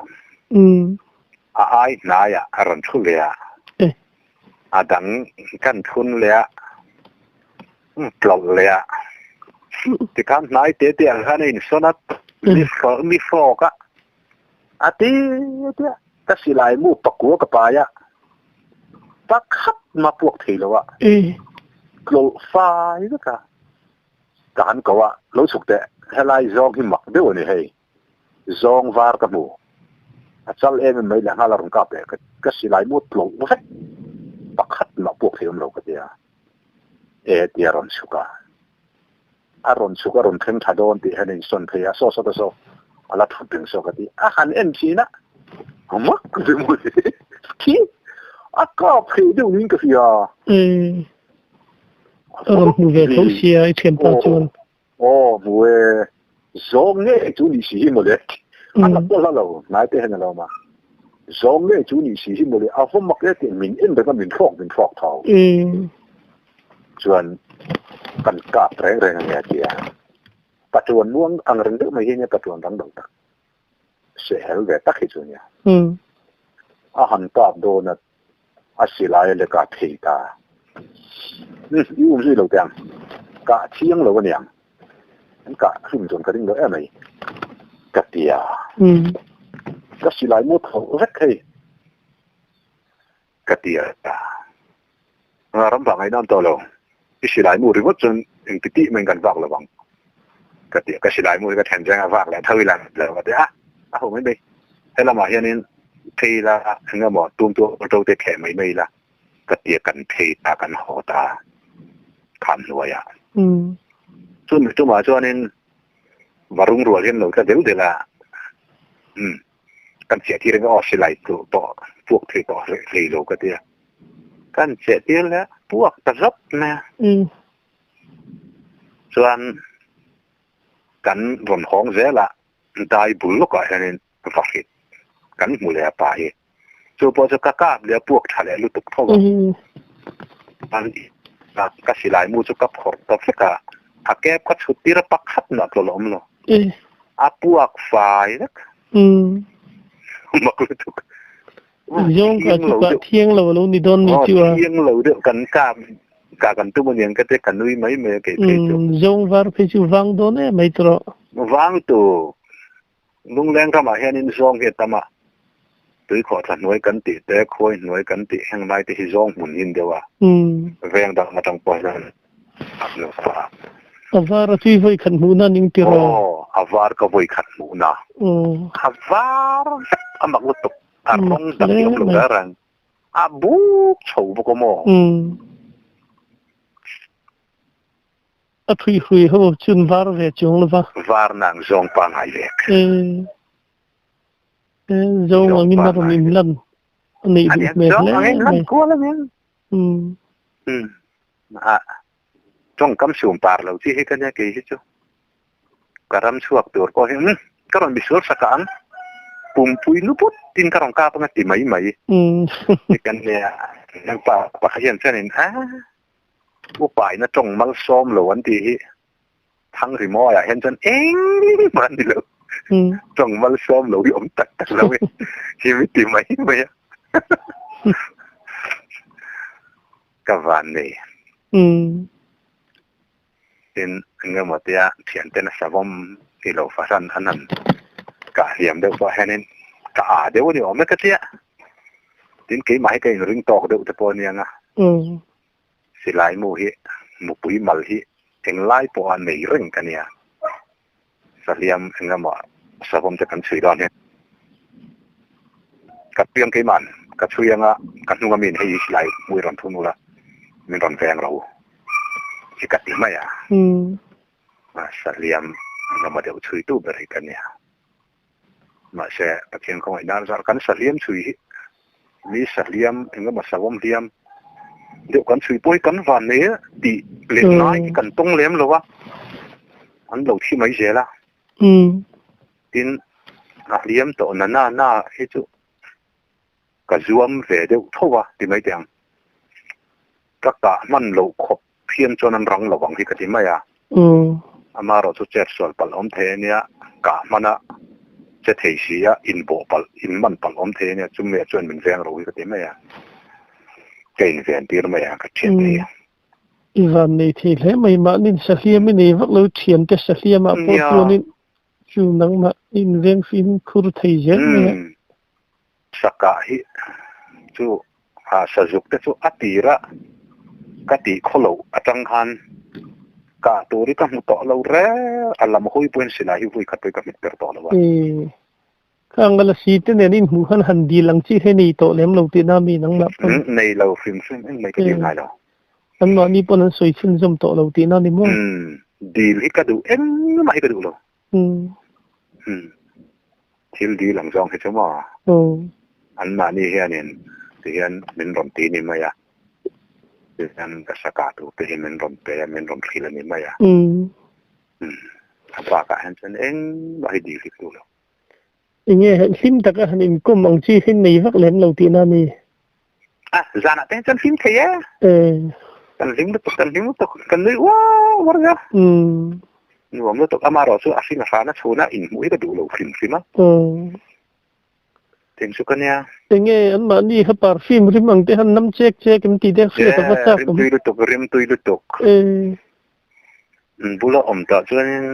a ai hnaiah a rawn thu leh a, a dang kan thun leh a, tlawlh leh a, tikhan hnai te te ah khan a insawn a, mi hrawk a, a ti a tia, ka silai mu pakua ka pai a, pakhat mah puak thei lo a, tlawlh fai vek a, ka han ko a, lo chhuk teh, helai zawng hi mak deuh a ni hei, zawng var ka hmu, a chal em em mai leh nghal a rawn kap leh, ka silai mu tlawlh vek, pakhat mah puak thei awm lo ka tia, e tia rawn chhuk a. A rawn chhuk a rawn thleng tha dawn tih hian a insawn phei a, saw saw ta saw a la thut reng saw ka ti. A han en thin a, a mak ve maw le khi a kap hreh deuh niin ka hria. Umm a rawn hmu ve tho sia i thianpa chuan. Aw hmu e, zawng ngei chu nih si hi maw le, a la pawh hla lo, hnai te hian a lo awm a, zawng ngei chu nih si hi maw le, a va mak e tih min en reng a min thlawk min thlawk tho. Chuan kan kap reng reng a nia tia patuan muang ang reng deuh mai hi nia patuan dang dang tak sehel ve tak hi chu nia. A han kap dawn a a silai a lek a thei ta. I um zui lo teh ang. Kah thiang lo a niang. An kah hlum chuan ka ring lo em mai ka tia. Ka silai mu tho vek hei. Ka ti a, ram vang ngaihna an tawh lo. I silai mu ringawt chuan engti tih maiin kan vak lo vang. Ka ti a, ka silai mu hi ka then cheng a, vak leh tho ila lo ka ti a, a ho mai mai. He lamah hianin phei ila eng emaw tum tu to te thleh mai mai ila ka ti a, kan phei ta, kan haw ta khan hnuaiah. Chumi tumah chuanin varung rual hian lo tla deuh deuh a, umm. Kan chiah tir anga aw silai chu tawh puak thei tawh hlei hlei lo ka tia. Kan chiah tir leh puak ta zap mai a. Chuan kan rawn hawng zel a, dai bul lawkah hianin vahrit kan hmu leh a pa hi. Chu pawh chu ka kap leh a puak tha leh lutuk tho a. Ka silai mu chu ka phawrh ta vek a, a kep ka chhut tir a pakhat mah tlawlh a awm lo. A puak fai vek. Mak lutuk. Zawng ka chu kah thiang lo a lo ni dawn ni chu a. Thiang lo deuh kan kap kah kan tum aniang ka te ka nui mai mai a kei phei chu. Zawng var phei chu vang dawn em mai tawh. Vang tu. Lungleng ramah hianin zawng hi a tam a, tuikhawh thla hnuai kan tih te, khuai hnuai kan tih heng lai te hi zawng hmun hin deuh a, veng dang atang pawh hian a hmu ta a. A var a tui vawi khat hmuhna ning tir a. Aw, a var ka vawi khat hmuhna. A var vek a mak lutuk, a rawng dang hi awm lo reng reng, a buk chho bawk a maw. A thui hrui ho chun var ve chuang lo va. Var nang zawng pangai vek. Zawng angin a rawn inlan a neih duh hmel hle mai. Zawng angin lan kual a nia. A tawngkam sum par lo chi hi ka nia kei hi chu. Ka ram chhuak tur pawh hi ka rawn misual sak ang. Pumpui nu put tin ka rawn kap anga ti mai mai. Kan nia pa pakhat hian chuanin a Upaina tawng malsawm lo an tih hi thang rimawiah hian chuan engmah an ni lo. Tawng malsawm lo hi awm tak tak lo e. Hi mi ti mai mai a. Ka van nei. Tin, engemaw tia thiante nasa vawm i lo fahran an han kah hliam deuh pawh hianin Ka a deuh a ni awm e ka tia. Tin keimah hi ka inring tawk deuh te pawh a nia nga. Silai mu hi mupui mal hi englai pawha nei reng ka nia. Sahliam engemaw savawm te kan chhui dawn hian ka piang keima'n ka chhui anga ka hnunga miin hei hi silai mu i rawn thun ula min rawn veng ro hi ka ti mai a. Sahliam engemaw deuh chhuitu ber hi ka nia. Mahse, Pathian khawngaih nan zar kan sahliam chhui hi mi sahliam engemaw savawm hliam deuh kan chhui pawh hi kan van nei a tih leh ngai hi kan tawng lem lo a, an lo thi mai zel a. Tin, a hliam tawh na na na hi chu ka zuam ve deuh tho a ti mai teh ang. Ka kah hman loh khawp phian chuan an rang lo ang hi ka ti mai a. Amaherawh chu chet sual palh awm thei a nia, kah hmana che thei si a, inbawh palh, inman palh awm thei a nia, chumi ah chuan min veng ro hi ka ti mai a. Ka inven tir mai a, ka thian thei a. I van nei thei hle mai, mahni sahliam i nei vak lo, thiante sahliamah pawh chuanin chu nangmah i inveng fimkhur thei zel mai a. Sakah hi chu a sazuk te chu a tir a, ka tih khaw loh atang khan kah tur hi ka hmu tawh lo reng a, lam hawi pawhin silai hi vui khat pawhin ka hmet ber tawh lo a. Ee, ka angala si te nen inhmuh khan han dil ang chi hi nei tawh lem lo tihna mi nangmah pawn. Nei lo hrim hrim engmai ka dil ngai lo. Anmahni pawn an sawi chhunzawm tawh lo tihna ni maw? Umm, dil hi ka duh engmah hi ka duh lo. Umm. Thil dil ang zawng hi chu maw? An mahni hianin ti hian min rawn ti ni mai a, ti hian ka sa kah tur te hi min rawn pe a, min rawn hrilh a ni mai a. A bakah hian chuan engmah hi dil hi ka duh lo. Enge hlim taka han inkawm ang chi hi nei vak lem lo tihna a ni? A, zanah te hian chuan hlim thei e. Kan hlim lutuk, kan hlim lutuk, kan nui uar uar nia. Nuam lutuk, amaherawh chu a hring a hrana chhuna inhmuh hi ka duh lo hrim hrim a. Tin chu ka nia. Enge anmahni kha perfume rim ang te han nam chek chek em tih te hriat a va chak awm. Rim tui lutuk, rim tui lutuk. Bula awm tah chuanin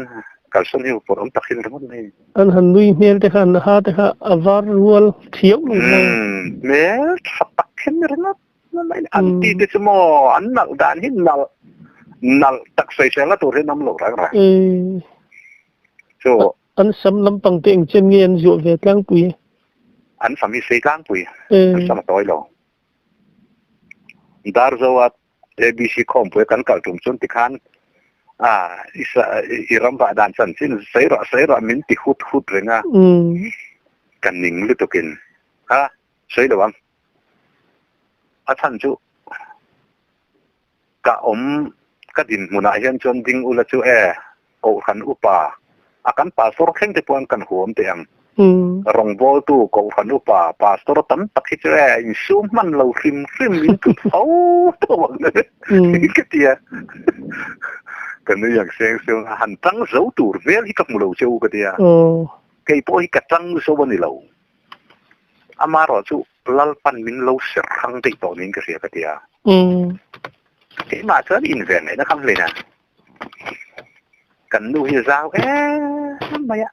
kalsawn hi pawh awm tak hin ringawt mai. An han nui hmel te khan ha te kha a var rual thiau lo mai. Hmel tha tak hin ringawt mai. An ti te chu maw an nalh dan hi nalh nalh tak sawiselna tur hi an awm lo reng reng. Chu. An sam lampang te eng chen nge an zuah ve tlangpui? An sam hi sei tlangpui. An sam a tawi lo. Darzoa ABC khawmpui kan kal tum chuan tikhan i ram vah dan chanchin sawi rawh sawi rawh min ti hut hut reng a, ka ning lutukin a sawi lo ang. A chhan chu ka awm ka dinhmunah hian chuan ding ula chu e Kohhran upa, a kan pastor thleng te pawh an kan huam teh ang. Rawngbawltu Kohhran upa, pastor tam tak hi chu e insum hman lo hrim hrim in tlu tho tho ang ka ti a. Ka nui ang seng seng a, han tang zo tur vel hi ka hmu lo che u ka ti a. Kei pawh hi ka tang zo a ni lo. Amaherawh chu Lalpan min lo serh hrang daih tawh niin ka hria ka ti a. Keimah chuan inven ngaihna kham hlein a. Kan nu hi zau em mai a.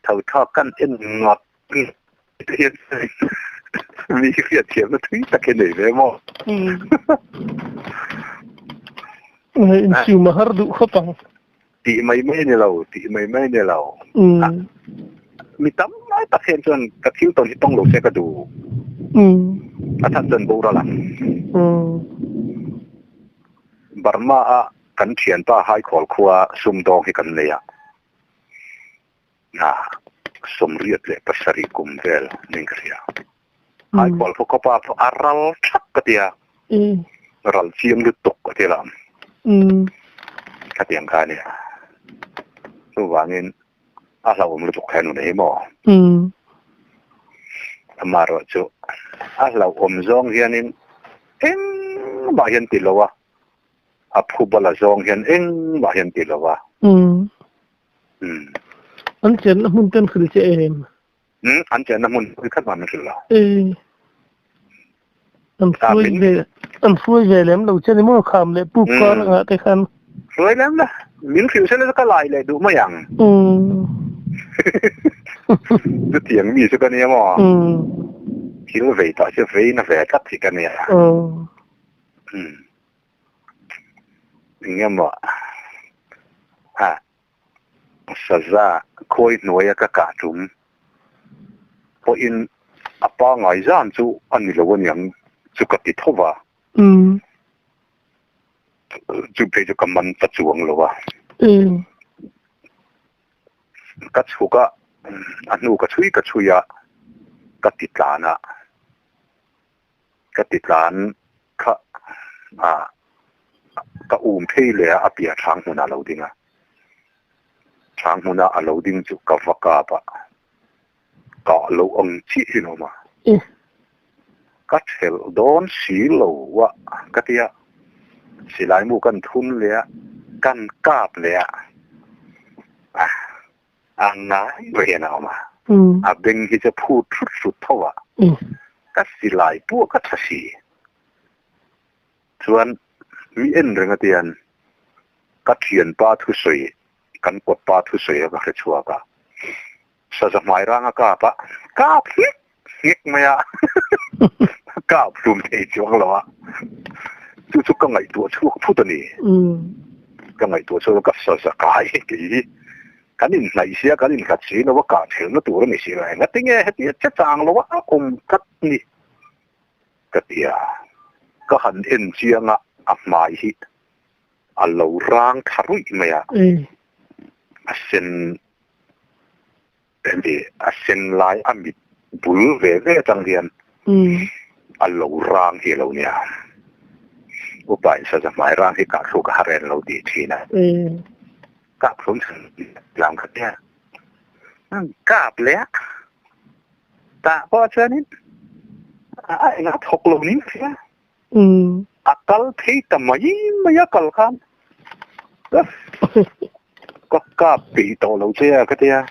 Tho thawk kan en ngawt hian mi hi hriat thiamna thui tak hi nei ve maw. Insium a har duh khawp ang. Tih mai mai a ni lo, tih mai mai a ni lo. Mi tam lai tak hian chuan ka thil tawn hi tawng lo se ka duh. A that chuan boral ang. Burma a kan thianpa Haikhawl khua sumdawng hi kan nei a. 87 kum vel ning ka hria. Haikhawl khaw khawpa pawh a ral thak ka tia. Ral chiang lutuk a ti lam. Khatiang kha a nia. Chuvangin a hlauhawm lutuk kha nu nei maw? Amaherawh chu a hlauhawm zawng hianin engmah hian ti lo a, a phubala zawng hian engmah hian ti lo a. An chenna hmun ten hrilh che em? An chenna hmun pawh hi khat mah min hrilh lo. An hruai ve an hruai ve lem lo che ni maw kham leh puk kar angah te khan. Hruai lem la, min hrilh sela chu ka lai leh duh mai ang. Chutiang mi chu ka nia maw? Thil vei tah chu vei na ve tlat hi ka nia. Eng emaw a saza khawi hnuaia ka kah tum pawhin a pangai zan chu a ni lo aniang chu ka ti tho va. Chu phei chu ka man ta chuang lo a. Ka chhuk a, a hnu ka chhui ka chhui a, ka ti tlan a. Ka ti tlan kha a, ka um phei leh a, a piah thang hmunah a lo ding a. Thang hmuna a lo ding chu ka va kap a, kah loh ang chiah hi a awm a. Ka thelh dawn si lo a ka ti a, silai mu kan thun leh a, kan kap leh a, a a ngai ve hian a awm a, a beng hi chu phut hrut hrut tho a, ka silai pawh ka tha si. Chuan mi en reng atian ka thianpa thusawi, kan kawtpa thusawi a ka hre chhuak a, Saza hmai rang a kap a, kap hnik hnik mai a, kap hlum thei chuang lo a, chu chu ka ngaihtuah chhuak phut a ni. Ka ngaihtuah chhuak ka saza kai tih hi kan inhnaih sia, kan inhlat si lo a, kah thelna tur a ni si lo, engatinge heti a che chang lo a, a awm tlat ni ka ti a, ka han en chiang a, a hmai hi a lo rang tha ruih mai a, a sen Hemi a sen lai a mit bul ve ve atang hian a lo rang hi a lo nia. Upa in saza hmai rang hi kah thluk a har en lo tih thin a. Kap hlum chhan lam kha tia. Kap leh a tah pawh chuanin a engah thawk lo ning sia. A kal phei ta mai mai a kal khan ka kap peih tawh lo che a ka tia.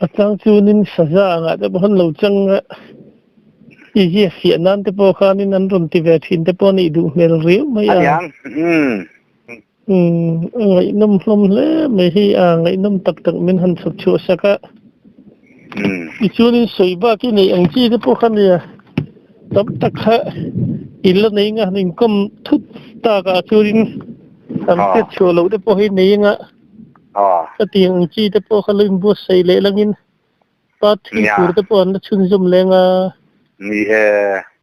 A chang chuanin saza angah te pawh an lo chang a, i ziak fiah nan te pawh khanin an rawn ti ve thin te pawh a nih duh hmel riau mai a. Aniang, umm. Umm, a ngaihnawm hlawm hle mai hi a, ngaihnawm tak tak min han chhawp chhuah sak a. Tichuanin sawi bak i neih ang chi te pawh kha nia, tam tak kha i la nei nga han inkawm thut tak ah chuanin han hriat chhuah loh te pawh hi nei anga khatiang ang chi te pawh kha lo inbuatsaih leh langin part 3 tur te pawh an la chhunzawm leng a. Ni e.